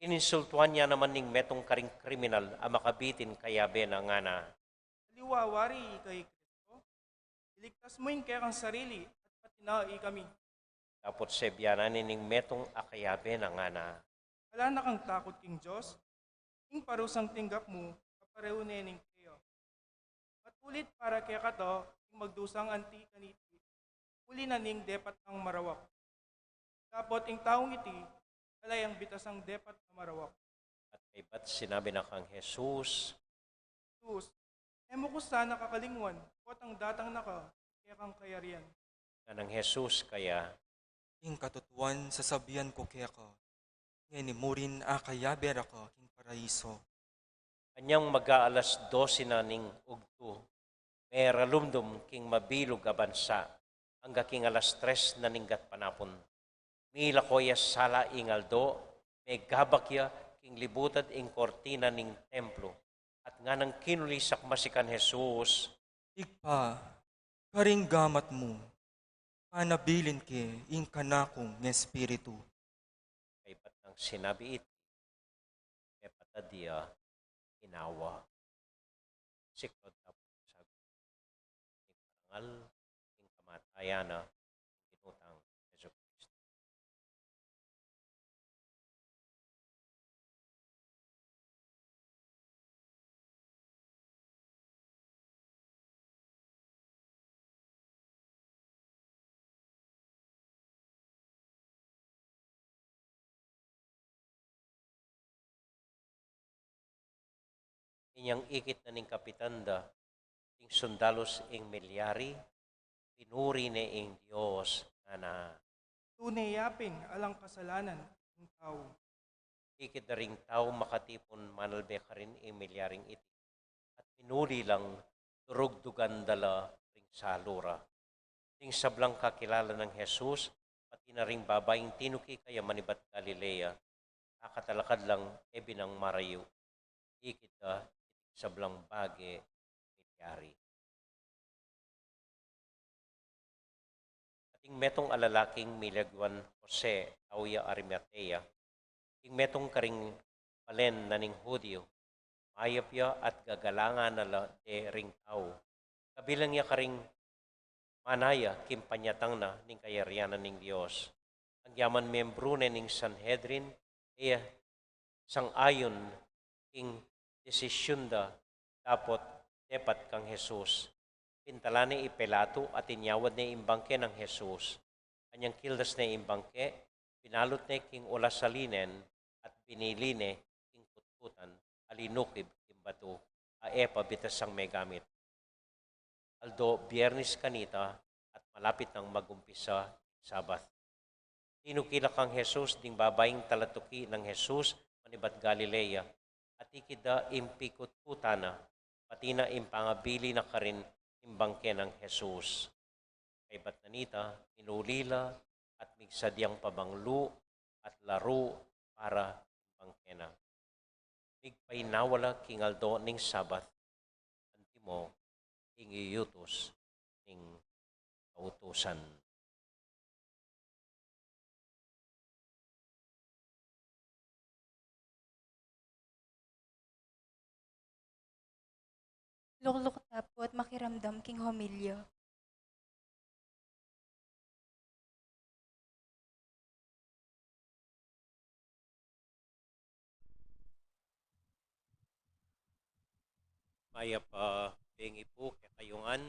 Ininsultuan ya naman ning metung karing kriminal a makabitin kayabe na, ngana, "Aliwa wari ika i Kristo? Iligtas mu ing kekang sarili at pati na ikami." Dapot sebianan ne ning metung a kayabe na, ngana, "Ala na kang takut king Dios? Ing parusang tinggap mu kaparehu ne ning keka. Matulit para kekata ing magdusang anti kaniti, uli na ning depat nang marawak. Dapot ing taung iti, ala yang bitasang depat a marawak." At kaybat sinabi na kang Jesus, "Jesus, e mu ku sana kakalingwan potang datang na ka king kekang kayarian." Nganang Jesus kaya, "Ing katutuan sasabian ku keka, ngeni mu rin akayabe ra ka king paraiso." Anyang mag-aalas dose na ning ugtu, meralumdum king mabilug a bansa, angga king alas tres na ning gatpanapun. Milako ya sala ing aldo, megabak ya king libutad ing kortina ning templo, at nganang kinulisak masikan Jesus, "Ibpa, karing gamat mu, panabilin ke ing kanakung espiritu." Kaybat nang sinabi iti, mepatad ya inawa. Siklaud tamu ing parangal ning kamatayan nang Ginu tang Jesucristo. Inyang ikit na ning kapitan da, ing sundalus ing milyari, pinuri ne ing Dios, ngana, "Tune ya pin alang kasalanan ing tau." Ikit da ring tau makatipun manalbe karin ing milyaring iti, at minuli lang durugdugan da la ring salu ra. Ding sablang kakilala nang Jesus, pati Pati na ring babaing tinuki kaya manibat Galilea, kakatalakad lang e binang marayu. Ikit da, sablang bage milyari. Ating metung a lalaking milyagwan Jose, tau ya Arimatea. Ing metung karing balen na ning Judio, mayap ya at gagalangan na la de ring tau. Kabilang ya karing manaya king panyatang na ning kayarian na ning Dios. Agyaman membru ne ning Sanhedrin, e ya sang-ayun king desisyun da dapot depat kang Jesus. Pintalan ne i Pilato at inyawad ne ing bangke nang Jesus. Anyang kildas ne ing bangke, binalut ne king ulas a linen at binili ne king kutkutan a linukib king batu a e pa bitasang megamit. Aldo Biernes kanita at malapit nang mag-umpisa ing Sabat. Tinuki la kang Jesus ding babaing talatuki nang Jesus manibat Galilea, at ikit da ing pikutkutan na, pati na ing pangabili na karin ing bangke nang Jesus. Kaybat na nita, minuli la at migsadyang pabanglu at laru para king bangke na. Migpainawa la king aldo ning Sabat, antimo ing iyutus ning kautusan. Lukluk ta pu at makiramdam king homilya. Mayap a bengi pu kekayu ngan.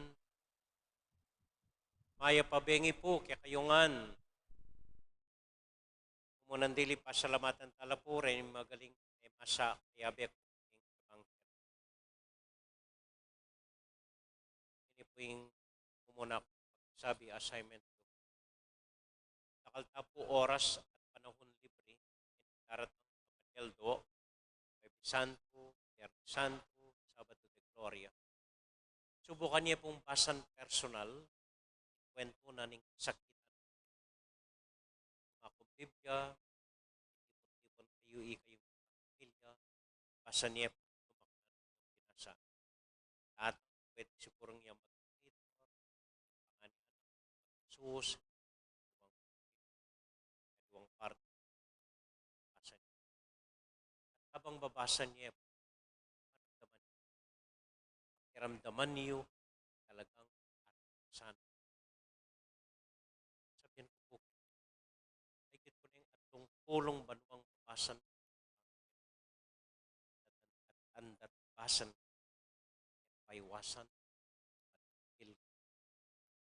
Mayap a bengi pu kekayu ngan. Mumunang dili, pasalamatan tala pu reng magaling e masa kayabe ku ing ebanghelyo. Ini pu ing mumuna kung pagsasabi, assignment ku. Dakal ta pu oras at panahun libre, daratang a Padyaldo, Huwebes Santo, Biernes Santo, Sabado de Gloria. Subukan ye pung basan personal, kwentu na ning kasakitan. Makung Biblia, ipon-ipon kayu, ikayung pamilya, basan ye pung tumaklan binasa. At pwede sigurung ya mag-monitor, pangan Jesus, kaduang parte, basan ye. At habang babasa ye, maramdaman yu, makiramdaman yu talagang sana. Sabihan ku pu, mahigit ku neng atlung pulung banuang babasa, at andat basan, paiwasan, at pil-,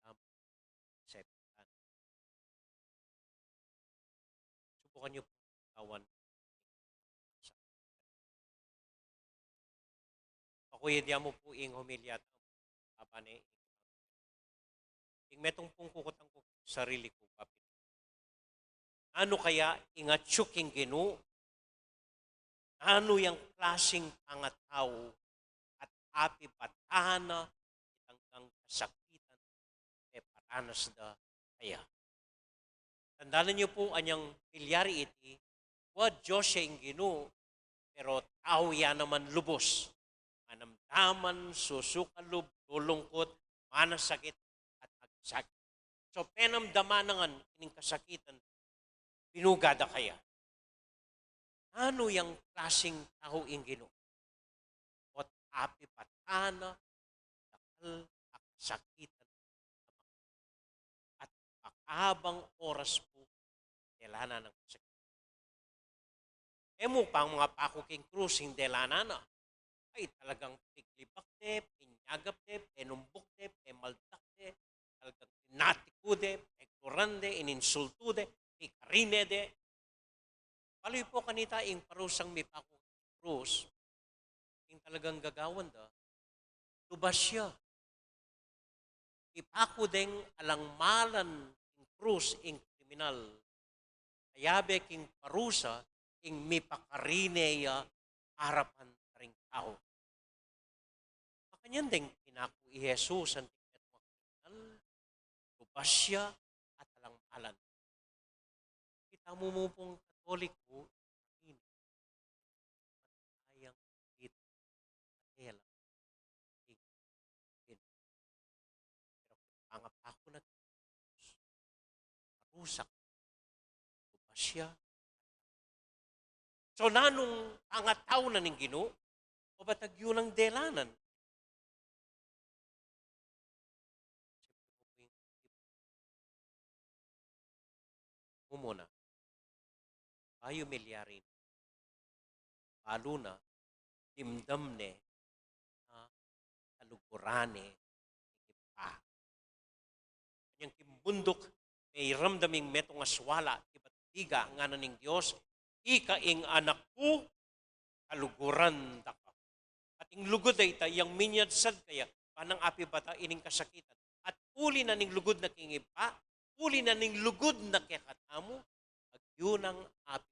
am, sepitan. Subukan yu pu, kawan. Pakuyad ya mu pu ing homilya tamu, apa ne, ing metung pung kukutan ku sarili ku, papit. Nanu kaya ing atyu king Ginu? Nanu yang klasing pangatau at apipatan na itang kasakitan e paranas da kaya? Tandanan yu pu, anyang milyari iti, wa Dios ya ing Ginu, pero tau ya naman lubus. Manamdaman, susukalub, lulungkut, manasakit, at agsakit. So, penamdaman na ngan ining kasakitan, binuga da kaya. Nanu yang klasing tau ing Ginu? Ot apipatan na, dakal a kasakitan, at makabang oras pu, delanan nang kasakitan. E mu pang mapaku king krus ing delanan na. Ay, talagang piglibak de, pinyagap de, penumbuk de, pemaldak de, talagang pinatiku de, pegluran de, ininsultu de, pikarine de. Balu yu pu kanita ing parusang mipaku king krus, ing talagang gagawan da, lubas ya. Ipaku deng alang malan king krus ing kriminal. Kayabe king parusa ing mipakarine ya arapan karing tau. Makanyan deng pinaku i Jesus anti metung a kriminal, lubas ya at alang malan. Amu mu pung Katoliko, ini, ayang it, atela, ing, in, pero pangapaku na, marusak, basya. So, nanung pangatau na ning Ginu, o ba tagyu nang delanan? Mumuna, bayu milyari, balu na, dimdam ne, a, kaluguran ne, ipa. Kanyang kimbunduk, miramdam ing metung a suala, ibat diga, ngana ning Dios, ika ing anak ku, kaluguran da ka. At ing lugud a ita, yang minyadsad kaya, ba nang apibata ining kasakitan. At uli na ning lugud na king Ibpa, uli na ning lugud na kekatamu, agyu nang apibata.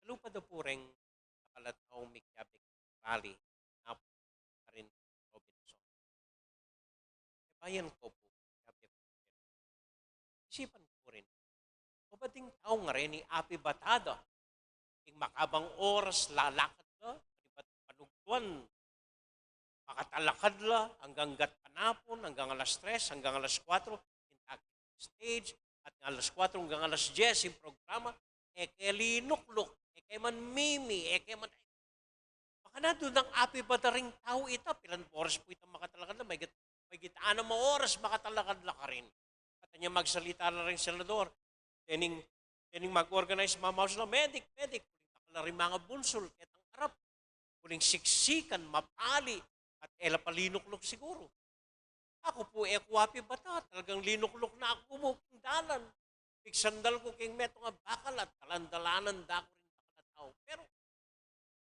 Kalupa da pu reng dakal a tau mikiabe king rally, napu karin Robinson. E, bayan ku pu, sabi ku, isipan ku rin, o ba ding tau ngeni apibata da ing makabang oras lalakad la, kanibat panugtuan, makatalakad la anggang gat panapun, anggang alas tres, anggang alas kuatro, ing stage, at alas kuatro anggang alas dyes ing programa, e ke linukluk, e ke man mimi, e ke man Makananu nang apibata ring tau ita, pilan oras pu ita makatalakad la, maygit, maygit anam a oras makatalakad la karin. At anya magsalita la ring senador, dening, dening mag-organize mamaus la, medic, medic, uling dakal la ring mangabunsul ketang arap, uling siksikan, mapali, at e la palinukluk siguru. Aku pu e ku apibata, talagang linukluk na ku mu king dalan. Pigsandal ku king metung a bakal at dalan-dalanan da ku ring dakal a tau. Pero,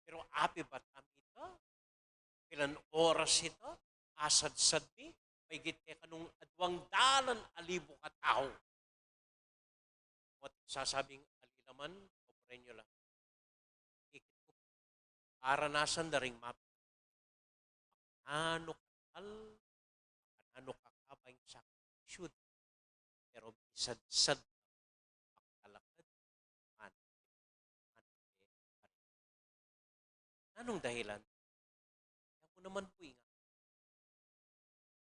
pero apibata mi ita, pilan oras ita, asadsad mi, maygit kekanu aduang dalan a libu katau. At sasabing alilaman, o Peñuela, ikit ku, aranasan da ring map-, makananu katal, makananu kakaba ing sakripisyu, pero misadsad makatalakad, man, man, Nanung dahilan? Yamu naman pu ing,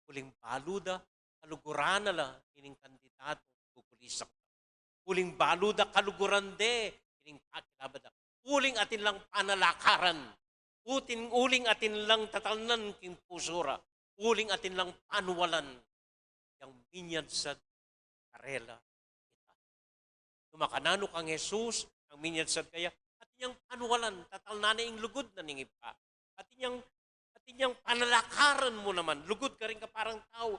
uling balu da, kaluguran na la ining kandidatung gugulisak. Uling balu da, kaluguran de ining kakilabad da. Uling atin lang panalakaran. Uting, uling atin lang tatalnan king pusu ra. Uling atin lang panualan. Yang minyadsad karela ita. Nung makananu kang Jesus, yang minyadsad kaya, atin yang panualan, tatalnan ne ing lugud na ning Ibpa. Atin yang, atin yang panalakaran mu naman, lugud karing kaparang tau,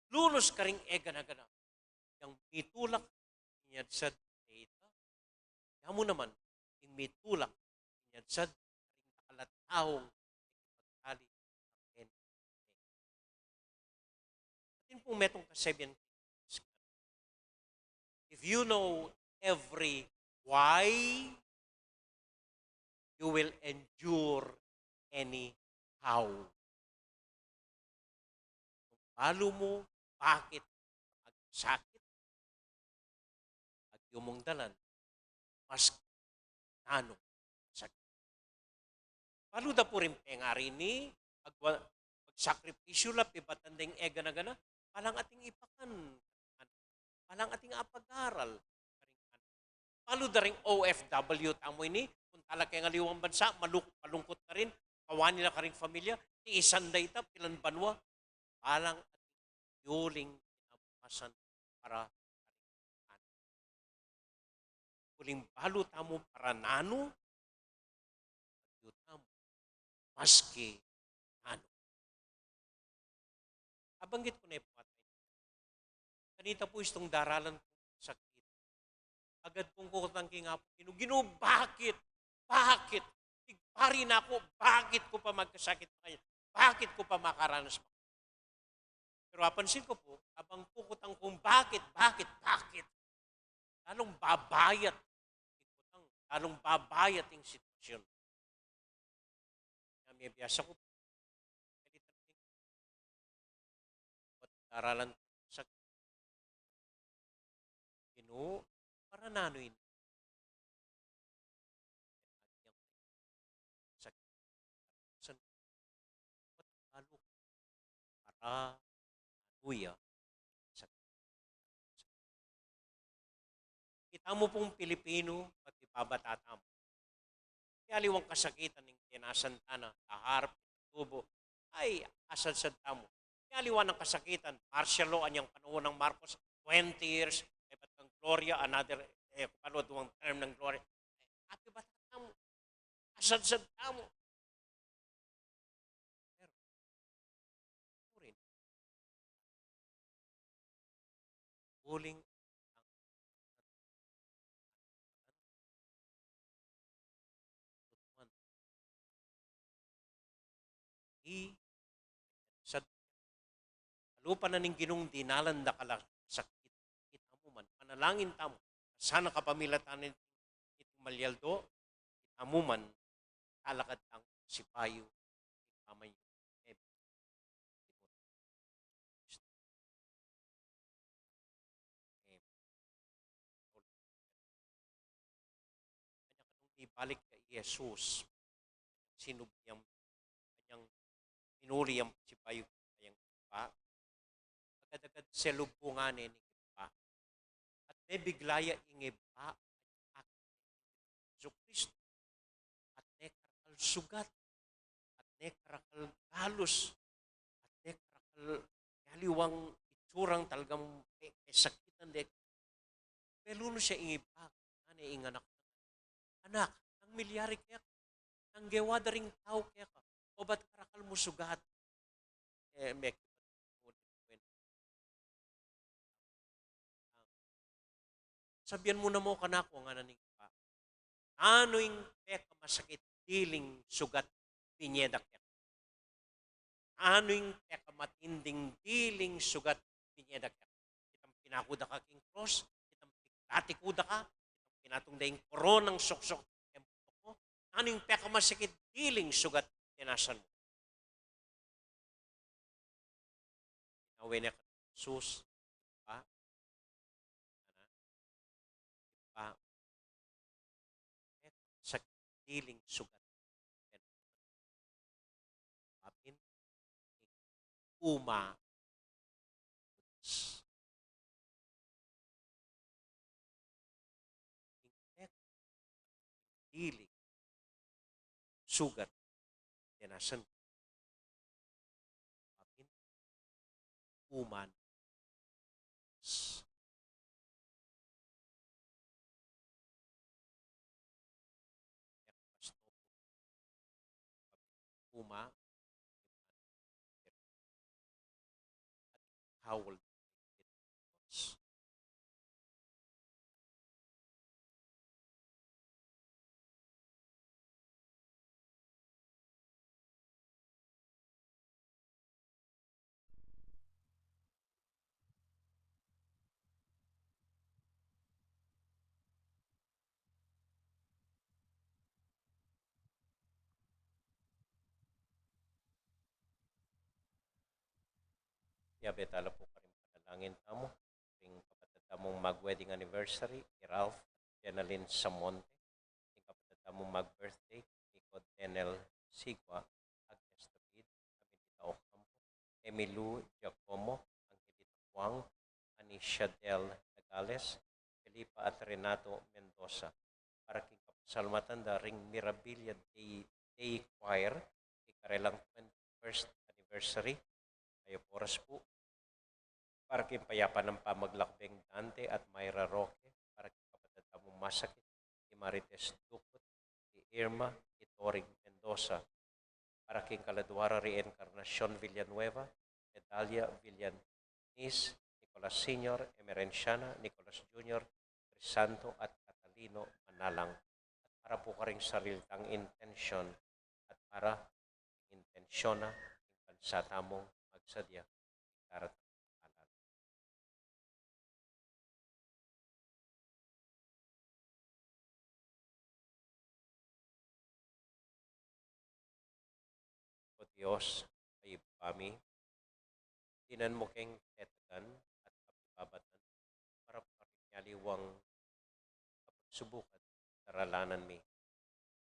lunus karing e gana-gana. Yang mitulak, minyadsad kaya ita. Yamu naman, ing mitulak, minyadsad karing dakal a taung, pagkali, atin pung metung kasabian, if you know every why, you will endure any how. Balu mu bakit magsakit, agyu mung dalan, maski nanu sakit. Balu da pu ring pengari ini, agwa-, magsakripisyu la, pibatan deng e gana-gana, balang ating ipakan, balang ating apag-aral. Balu da ring O F W tamu ini, punta la keng aliwang bansa, maluk-, malungkut karin, mawani la karing pamilya, tiisan da ita, pilan banua, balang ating yuling kinabukasan para uling balu tamu para nanu, agyu tamu, maski nanu. Abanggit ku ne pu ata, kanita pu istung daralan ku sakit. Agad kung kukutang king Apung Ginu, Ginu, bakit? Bakit? Tigpari na ku, bakit ku pa magkasakit pa kaya? Bakit ku pa makaranas pa? Pero apansin ku pu, abang kukutang kung bakit, bakit, bakit, lalung babayat. Lalung babayat ing sitwasyon. Kaya mibiasa ku pu, Aralan sa Ginu, para nanu ini? Sakit. San-, para, haleluya. Sakit. Kita mu pung Pilipinu, pati pabata tamu. Kaya aliwang kasakitan ning tinasan tana, kaharap, tubo, ay, asadsad tamu. Kaya aliwang kasakitan, martial law, anyang panaun nang Marcos, twenty years, e, bat kang Gloria, another, e, kung ano, duwang term nang Gloria. Ati bata tamu, asadsad tamu. Pero, uling, uling, i, sa lupa na ning Ginung dinalan da kala sakit, kita mu man, panalangin tamu, sana kapamilatan niti malyaldo, kita mu man, talakad tang sipayu, pamayu, Kanya kanung ibalik kang Jesus, sinub yang, kanyang minuli yang sipayu, yang pa, agad-agad selubungan ne ning Ibpa. At mebigla ya ing Ibpa, Jesucristo, at ne karakal sugat, at ne karakal galus, at ne karakal aliwang itsurang talagang pe-, pesakitan de. Pero nung siya ing Ibpa, ane ing anak, "Anak, nanu ing milyari keka? Nanu ing gewa da ring tau keka? Obat karakal mu sugat?" E, me-, Sabian mu naman kanaku, ngana ning Ibpa, nanu ing pekamasakit diling sugat binye da keka? Nanu ing pekamatinding diling sugat binye da keka? Kitang pinaku da ka king krus, kitang pigkatiku da ka, kitang pinatung da ing koronang suksuk king putuk mu, nanu ing pekamasakit diling sugat tinasan mu? Awe ne ka Jesus, Ibpa, Ibpa, sakit diling sugat. Papin, uma, diling sugat tinasan. Papin, uma, uma, how will Yabe tala pu karing panalangin tamu, ring kapatad tamung mag-wedding anniversary, i Ralph at Jenalyn Samonte, ring kapatad tamung mag-birthday, Nico Denel Sigua, Agnes David, Amelita Ocampo, Emilou Giacomo, Angelita Wang, Anisha Del Nagales, Felipa at Renato Mendoza, para king kapasalamatan da ring Mirabilia Dei, Dei Choir, king karelang twenty-first anniversary. Mayap a oras pu. Para king payapa nang pamaglakbeng Dante at Myra Roque, para king kapatad tamung masakit, i Marites Ducut, i Irma, i Torig Mendoza, para king kaladua ra ri Encarnacion Villanueva, Medalia Villanis, Nicolas Senior, Emerenciana, Nicolas Junior, Crisanto at Catalino Manalang, at para pu karing sarili tang intension, at para intensiona ing bansa tamung magsadya, daratang alala. O Dios, a Ibpa mi, dinan mu keng tetagan at kababatan, para pa rin aliwang kapagsubukan, daralanan mi.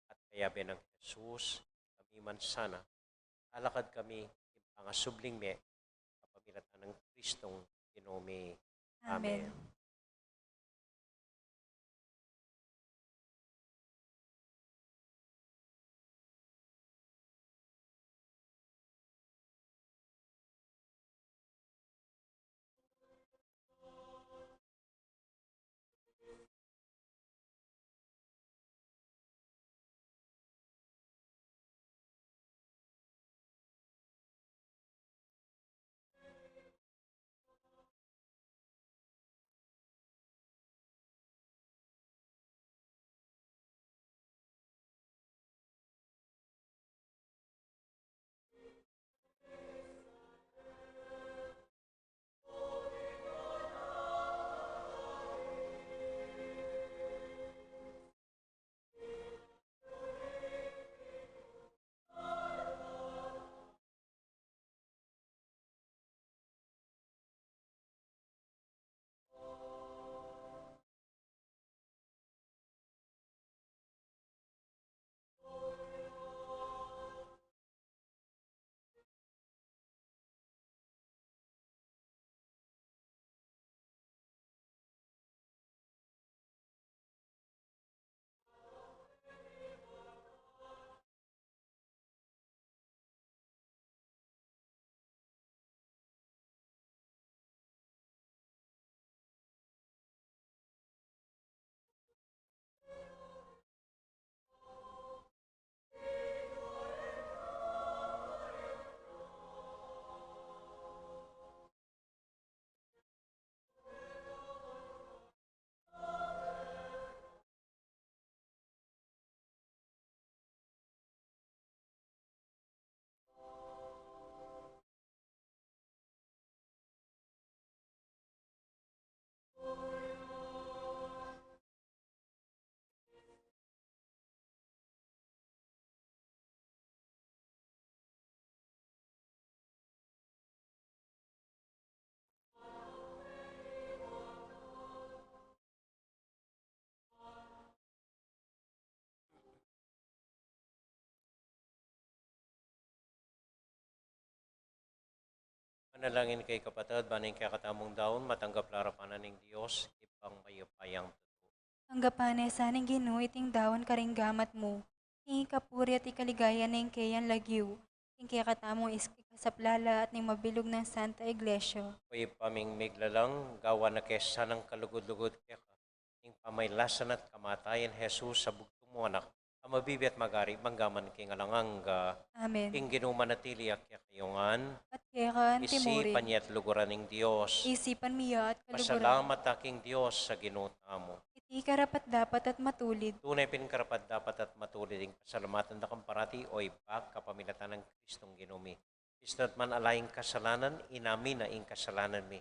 At kayabe nang Jesus, kami man sana, alakad kami, king pangasubling mie, kapamilatan nang Kristong Ginu mi. Amen. Amen. Manalangin kayu, kapatad, ban ing kekatamung daun matanggap la arapan na ning Dios, Ibpang mayupayang tutu. Tanggapan na sa ning Ginu iting daun karing gamat mu, king ikapuri at ikaligaya ning keyang lagyu, king kekatamung is-, ikasaplala at ning mabilug nang Santa Iglesia. O Ibpa ming miglalang, gawan na ke sanang kalugud-lugud keka ing pamailasan at kamatayan Jesus a bugtung mung Anak, a mabibie at magari mangga man king alang angga. Amen. Ing Ginu manatili ya kekayu ngan. At keka antimurin. Isipan ye at luguran ing Dios. Isipan mi ya at kaluguran. Pasalamat ta king Dios a Ginu tamu. Iti karapat-dapat at matulid. Tune pin karapat-dapat at matulid ing pasalamatan da kang parati, o Ibpa, kapamilatan nang Kristong Ginu mi. Istatman ala ing kasalanan, inamin na ing kasalanan mi.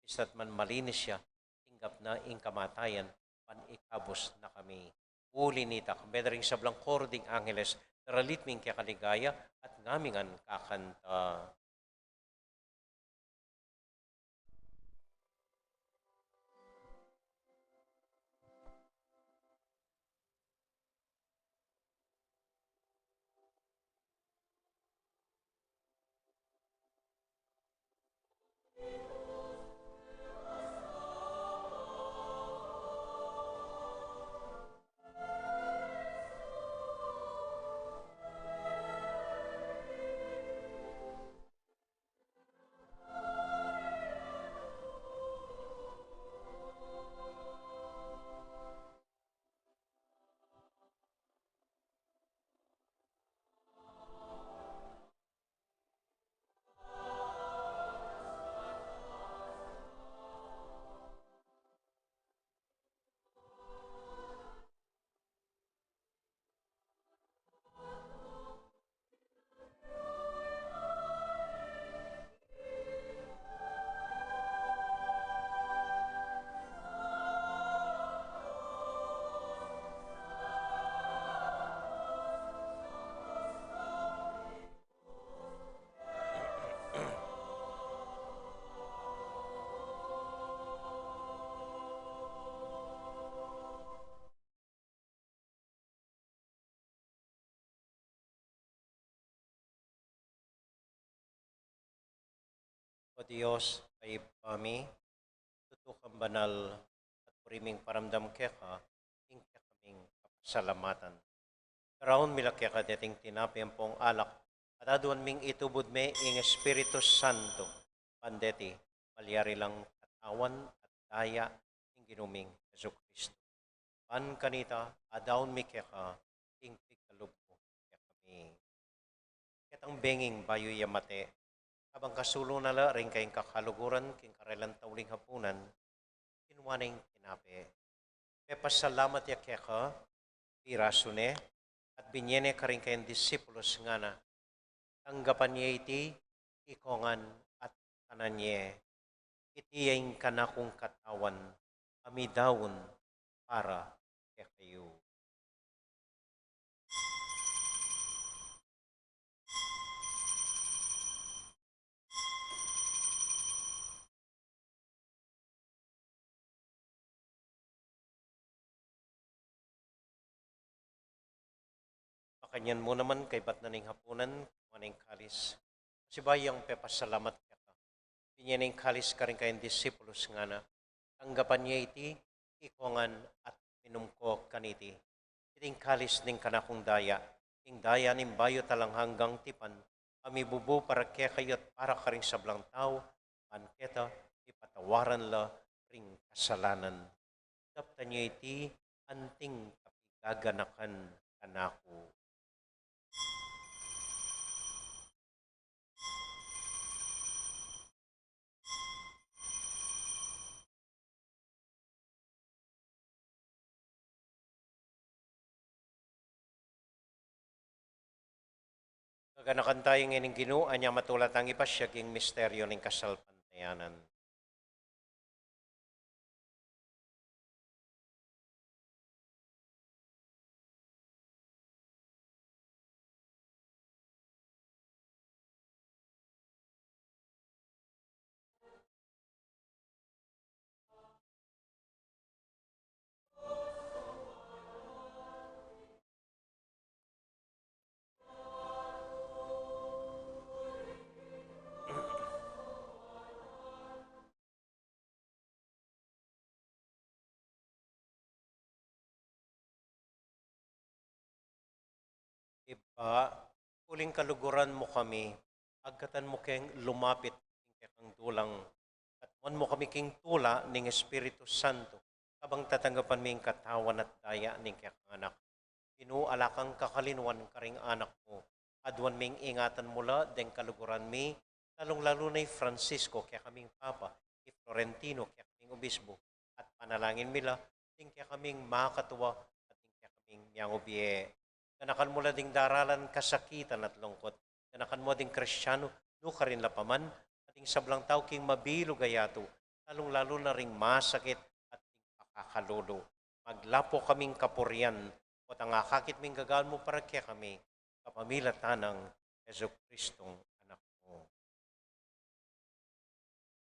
Istatman malinis ya, tinggap na ing kamatayan, ban ikabus na kami. Uli nita, kambe da ring sablang koro ding angeles, daralit mi ing kekaligaya, at ngami ngan kakanta. Dios a Ibpa mi, tutu kang banal, at buri ming paramdam keka ing kekaming kapasalamatan. Daraun mi la keka deting tinape ampong alak, at aduan ming itubud me ing Espiritu Santo, ban deti malyari lang katawan at daya ning Ginu ming Jesucristo. Ban kanita, adaun mi keka ing pikalub mu kekami. Ketang benging bayu ya mate, kabang kasulu na la ring kayang kakaluguran king karelang tauling hapunan, kinua ne ing tinape, pepasalamat ya keka, pirasu ne, at binye ne karing kayang disipulus, ngana: Tanggapan ye iti ikongan at kanan ye. Iti ya ing kanakung katawan a midaun para kekayu. Makanyan mu naman kaybat na ning hapunan, kinua ne ing kalis, pasibayu yang pepasalamat keka, binye ne ing kalis karing kayang disipulus, ngana: Tanggapan ye iti ikongan at minum ko kaniti. Iti ing kalis ning kanakung daya, ing daya ning bayu at alang anggang tipan, a mibubu para kekayu at para karing sablang tau, ban keta ipatawaran la ring kasalanan. Daptan ye iti anting kapigaganakan kanaku. Gaganakan tayu ngeni ning Ginu, anya matula tang ipasiag ing misteryu ning kasalpantayanan. Ibpa, uling kaluguran mu kami, agkatan mu keng lumapit king kekang dulang, at muan mu kami king tula ning Espiritu Santo, kabang tatanggapan mi ing katawan at daya ning kekang Anak. Ginu, ala kang kakalinuan karing anak mu. Aduan ming ingatan mu la deng kaluguran mi, lalung-lalu na i Francisco, kekaming Papa, i Florentino, kekaming Obispo, at panalangin mi la ding kekaming makatua at ding kekaming miyangubie. Ganakan mu la ding daralan kasakitan at lungkut. Ganakan mu ding Kristiano nukarin la pa man, at ding sablang tau king mabilug a yatu, lalung-lalu na ring masakit at ding pakakalulu. Maglapo kaming kapurian, potang akakit ming gagawan mu para kekami, kapamilatan nang Jesucristong Anak mu.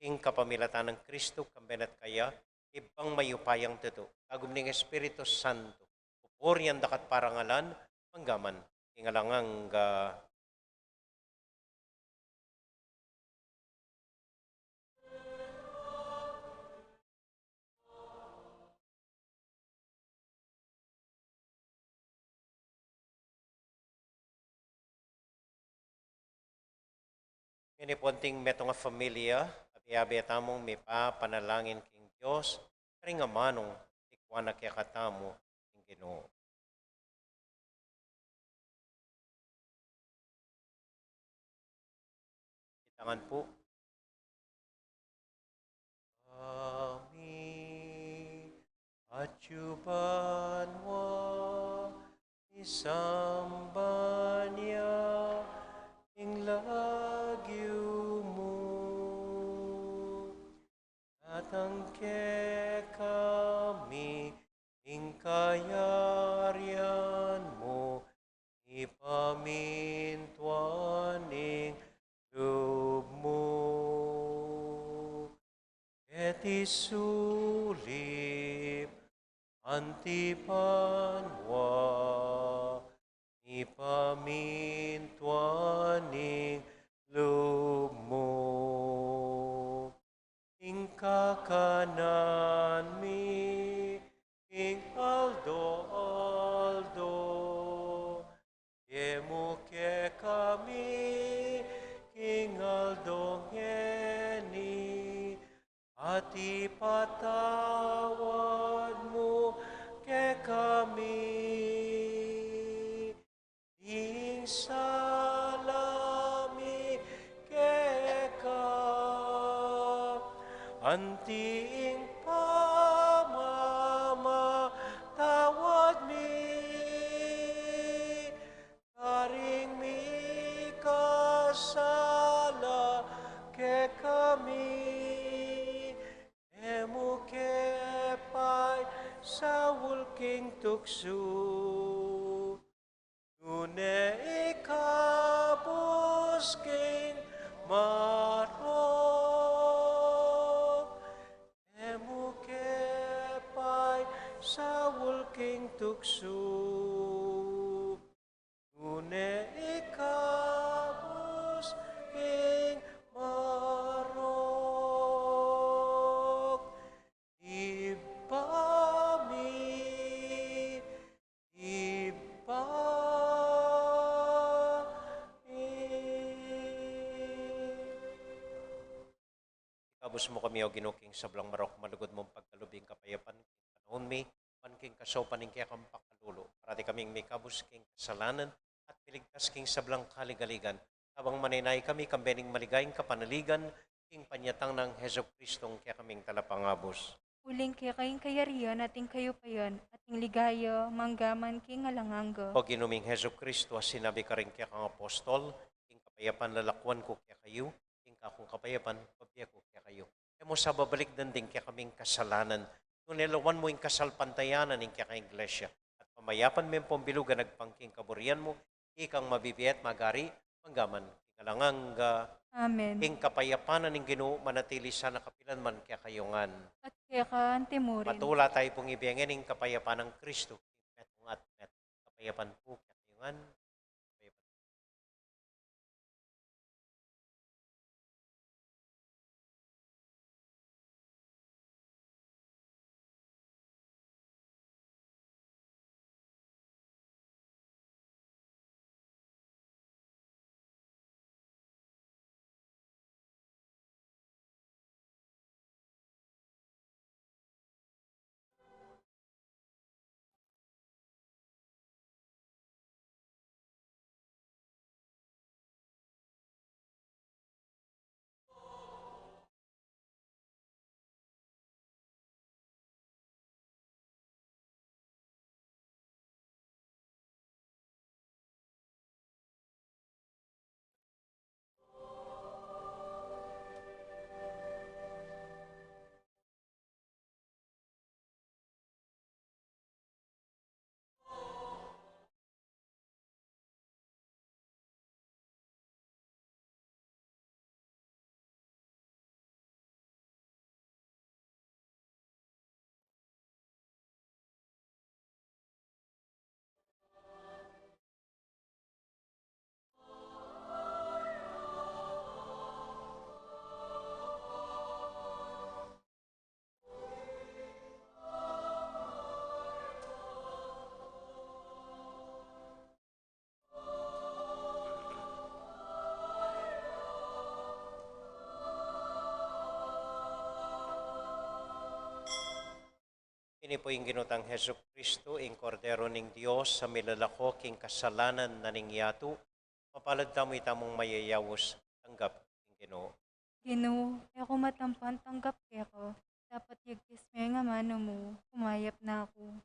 King kapamilatan nang Kristo, kambe na at kaya, Ibpang mayupayang tutu, kagum ning Espiritu Santo, pupurian da ka at parangalan, mangga man king alang angga. Ngeni pu anting metung a familia, abe-abe tamung mipapanalangin king Dios, karing amanung ikua na kekatamu ning Ginu. Itangan pu. Ami atyu banua, misamban ya ing lagyu mu. Datang kekami ing kayarian mu, mipamintuan ing lub mu keti sulip anti banua, mipamintuan ing lub mu. Kakanan mi king aldo-aldo, ibie mu kekami king aldo ngeni, at ipatawad mu kekami ding sala mi keka, anti ing pamamatawad mi karing mikasala kekami. E mu ke paisaul king tuksu, nune ikabus king marok. E mu ke paisaul king tuksu, nune ikabus king marok. Ibpa mi, Ibpa mi. Ikabus mu kami, O Ginu, king sablang marok, malugud mung pagkalub ing kapayapan king panaun mi, ban king kasaupan ning kekang pakalulu, parati kaming mikabus king kasalanan at miligtas king sablang kaligaligan, kabang manenaya kami kambe ning maligayang kapanaligan king panyatang nang Jesucristo a kekaming Talapangabus. Uling keka ing kayarian at ing kayupayan at ing ligaya mangga man king alang angga. O Ginu ming Jesucristo, a sinabi karing kekang apostol, ing kapayapan lalakuan ku kekayu, ing kakung kapayapan bibie ku kekayu. E mu sa babalikdan ding kekaming kasalanan, nune lawan mu ing kasalpantayanan ning kekang Iglesia, at pamayapan me ampong bilugan agpang king kaburian mu, ikang mabibie at magari mangga man king alang angga. Amen. Ing kapayapan ning Ginu manatili sana kapilan man kekayu ngan. At keka antimurin. Matula tayu pung ibie ngeni ing kapayapan nang Kristo, ing metung at metung. Kapayapan pu kekayu ngan. Ini pu ing Ginu tang Jesucristo, ing Kordero ning Dios, a milalako king kasalanan na ning yatu. Mapalad tamu itamung mayayaus tanggap king Ginu. Ginu, e ku matampan tanggap keka, dapot yagpis me ing amanu mu, kumayap na ku.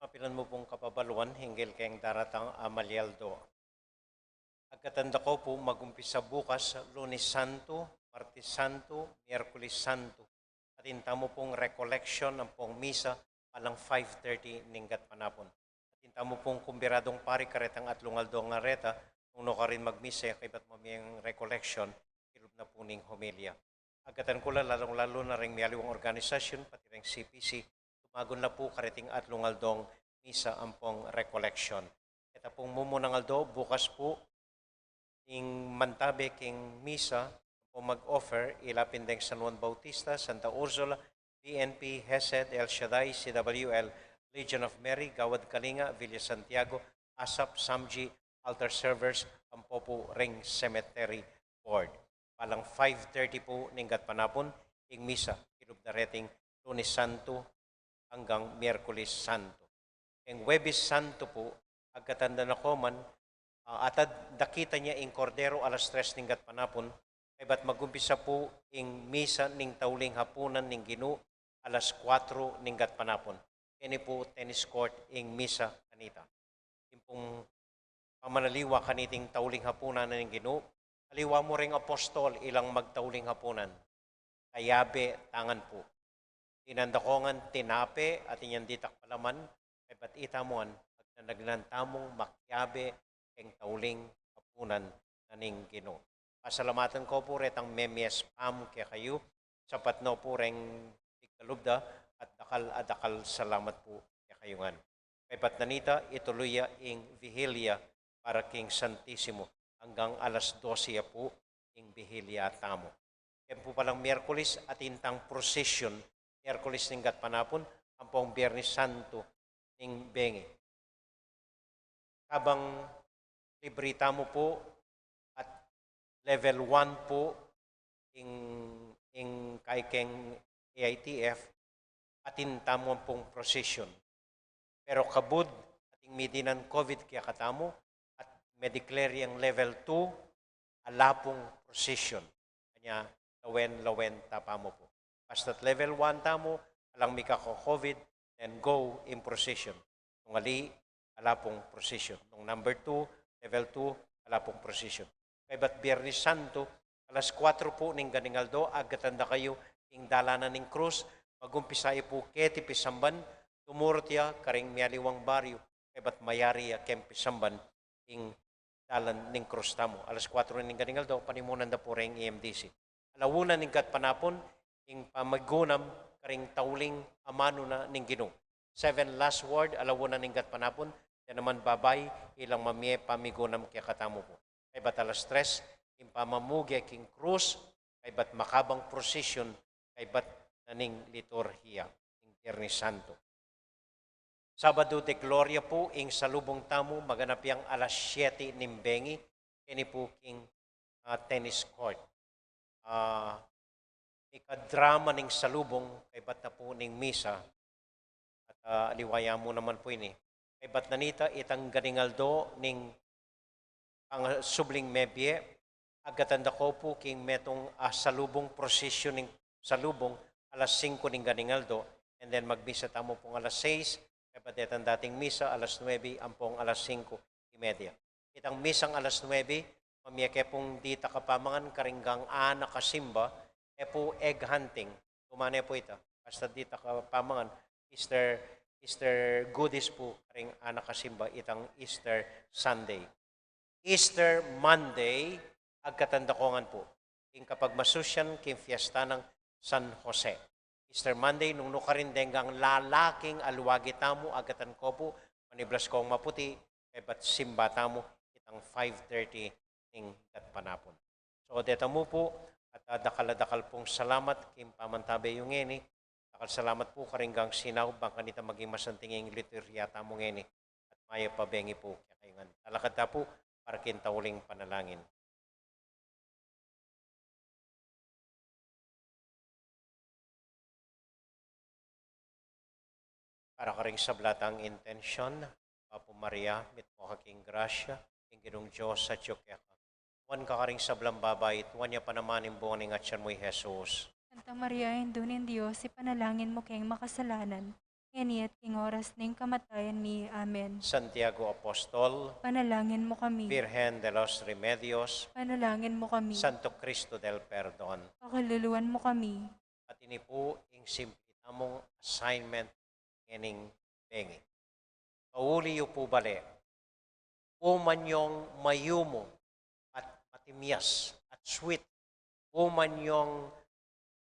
Mapilan mu pung kapabaluan hinggil keng daratang a malyaldo. Agkatan da ko pu, magumpisa bukas, Lunes Santo, Martes Santo, Miyerkules Santo. Atin tamu pung recollection ampong misa, palang five thirty ning gatpanapun. Atin tamu pung kumbiradung pari karetang atlung aldo ngan reta, nung nukarin magmisa ya kaybat mamie recollection, kilub na pu ning homilya. Agkatan ku la, lalung-lalu na reng mialiwang organisasyun, pati reng C P C, tumagun la pu kareting atlung aldong misa ampong recollection. Keta pung mumunang aldo, bukas pu, ing mantabe king misa ampong mag-offer, ila pin deng San Juan Bautista, Santa Ursula, P N P, Hesed, El Shaddai, C W L, Legion of Mary, Gawad Kalinga, Villa Santiago, ASAP, SAMG, altar servers, ampo pu reng cemetery board. Palang five thirty pu ning gatpanapun ing misa, kilub da reting Lunes Santo anggang Miyerkules Santo. Ing Huwebes Santo pu, agkatan da na ko man, ah, atad dakita nia ing Kordero alas tres ning gatpanapun, kaybat magumpisa pu ing misa ning tauling hapunan ning Ginu alas kuatro ning gatpanapun. Keni pu tennis court ing misa kanita. Ing pung pamanaliwa kaniting tauling hapunan ning Ginu, aliwa mu reng apostol ilang magtauling hapunan. Kayabe tangan pu. Dinan da ko ngan tinape at inyang ditak palaman, kaybat itamu ngan, agnanagan tamung makiabe keng tauling apunan na ning Ginu. Pasalamatan ko pu retang memies pam kekayu, sapat no pu reng pigkalub da, at dakal a dakal salamat pu kekayu ngan. Kaybat na nita, itulu ya ing Vigilia para king Santisimo, anggang alas dose ya pu ing Vigilia tamu. Keng pu palang Miyerkules, atin tang procession, Miyerkules ning gatpanapun, ampong Biernes Santo ning bengi. Kabang libri tamu pu at level one pu ing, ing kaikeng A I T F, atin tamu ampong procession. Pero kabud ating midinan COVID kekatamu at me-declare yang level two, ala pung procession. Kanya, lawen-lawen ta pamu pu. Basta't level one tamu, alang mikaka-COVID, then go in procession. Nung ali, ala pung procession. Nung number two, level two, ala pung procession. Kaybat Biernes Santo, alas kuatro pu ning ganing aldo, agatan da kayu king dalanan ning krus, magumpisa ya pu keti pisamban, tumurut ya karing mialiwang baryu, kaybat mayari ya keng pisamban ing dalan ning krus tamu. Alas kuatro ning ganing aldo, panimunan da pu reng E M D C. Ala una ning gatpanapun, ing pamigunam karing tauling amanu na ning Ginu. Seven last word, ala una ning gatpanapun, de naman babai, ilang mamie pamigunam kekatamu pu. Kaybat alas tres, ing pamamuge king krus, kaybat makabang procession, kaybat na ning liturhiya, ing Biernes Santo. Sabado de Gloria pu, ing salubung tamu, maganap yang alas siyete ning bengi, keni pu king, ah, tennis court. Ah, ika-drama ning salubung, kaybat na pu ning misa, at, ah, aliwa ya mu naman pu ini. Kaybat na nita, itang ganing aldo ning pangasubling mebie, agatan da ko pu king metung a salubung, procession ning salubung, alas singko ning ganing aldo, and then magmisa tamu pung alas sais, kaybat detang dating misa, alas nuebe ampong alas singko y media. Itang misang alas nuebe, mamie ke pung ditak a pamangan karing gang anak a simba, e pu egg hunting, tuman e pu ita, basta ditak a pamangan, Easter, Easter goodies pu karing anak a simba, itang Easter Sunday. Easter Monday, agatan da ko ngan pu ing kapagmasusyan king fiesta nang San Jose. Easter Monday, nung nukarin deng gang lalaking aluagi tamu, agatan ko pu, maniblas kong maputi, kaybat simba tamu itang five thirty ning gatpanapun. So, deta mu pu, at, ah, dakal a dakal pung salamat king pamantabe yu ngeni, dakal salamat pu karing gang sinaup, bang kanita maging masanting ing liturhiya tamu ngeni, at mayap a bengi pu kekayu ngan. Talakad ta pu para king tauling panalangin. Para karing sabla tang intensyon, Bapu Maria, mitmu ka king grasya, ing Ginung Dios atyu keka. Nuan ka karing sablang babai, at nuan ya pa naman ing bunga ning atyan mu, i Jesus. Santa Maria, Indu ning Dios, ipanalangin mu keng makasalanan, ngeni at king oras ning kamatayan mi. Amen. Santiago Apostol, panalangin mu kami. Virgen de los Remedios, panalangin mu kami. Santo Cristo del Perdon, pakaluluan mu kami. At ini pu ing simple tamung assignment ngening bengi. Pauli yu pu bale, umanyong mayumu at matimyas at sweet, umanyong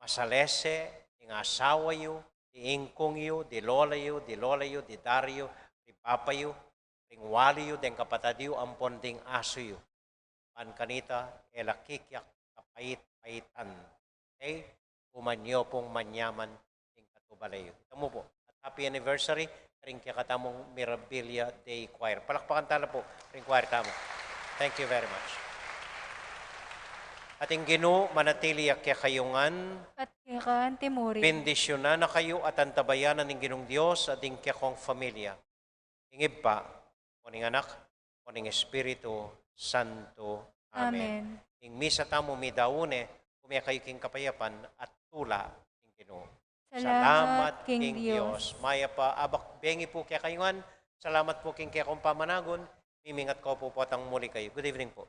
masalese ing asawa yu, di ingkung yu, di lola yu, di lola yu, di dari yu, di papa yu, ding wali yu, ding kapatad yu, ampon ding asu yu. Ban kanita, e la kikyak kapait-paitan. Okay? Umanyo pung manyaman ing katubale yu. Ita mu pu. At happy anniversary karing kekatamung Mirabilia Day Choir. Palakpakan tala pu karing choir tamu. Thank you very much. At ing Ginu manatili ya kekayu ngan. At keka antimurin. Bendisyunan na kayu at antabayanan ning Ginung Dios at ding kekong familia. Ing Ibpa, o ning Anak, o ning Espiritu Santo. Amen. Amen. Ing misa tamu midaun ne, ume kayu king kapayapan at tula ning Ginu. Salamat king Dios. Mayap a abak bengi pu kekayu ngan. Salamat pu king kekong pamanagun. Mimingat ko pu potang muli kayu. Good evening pu.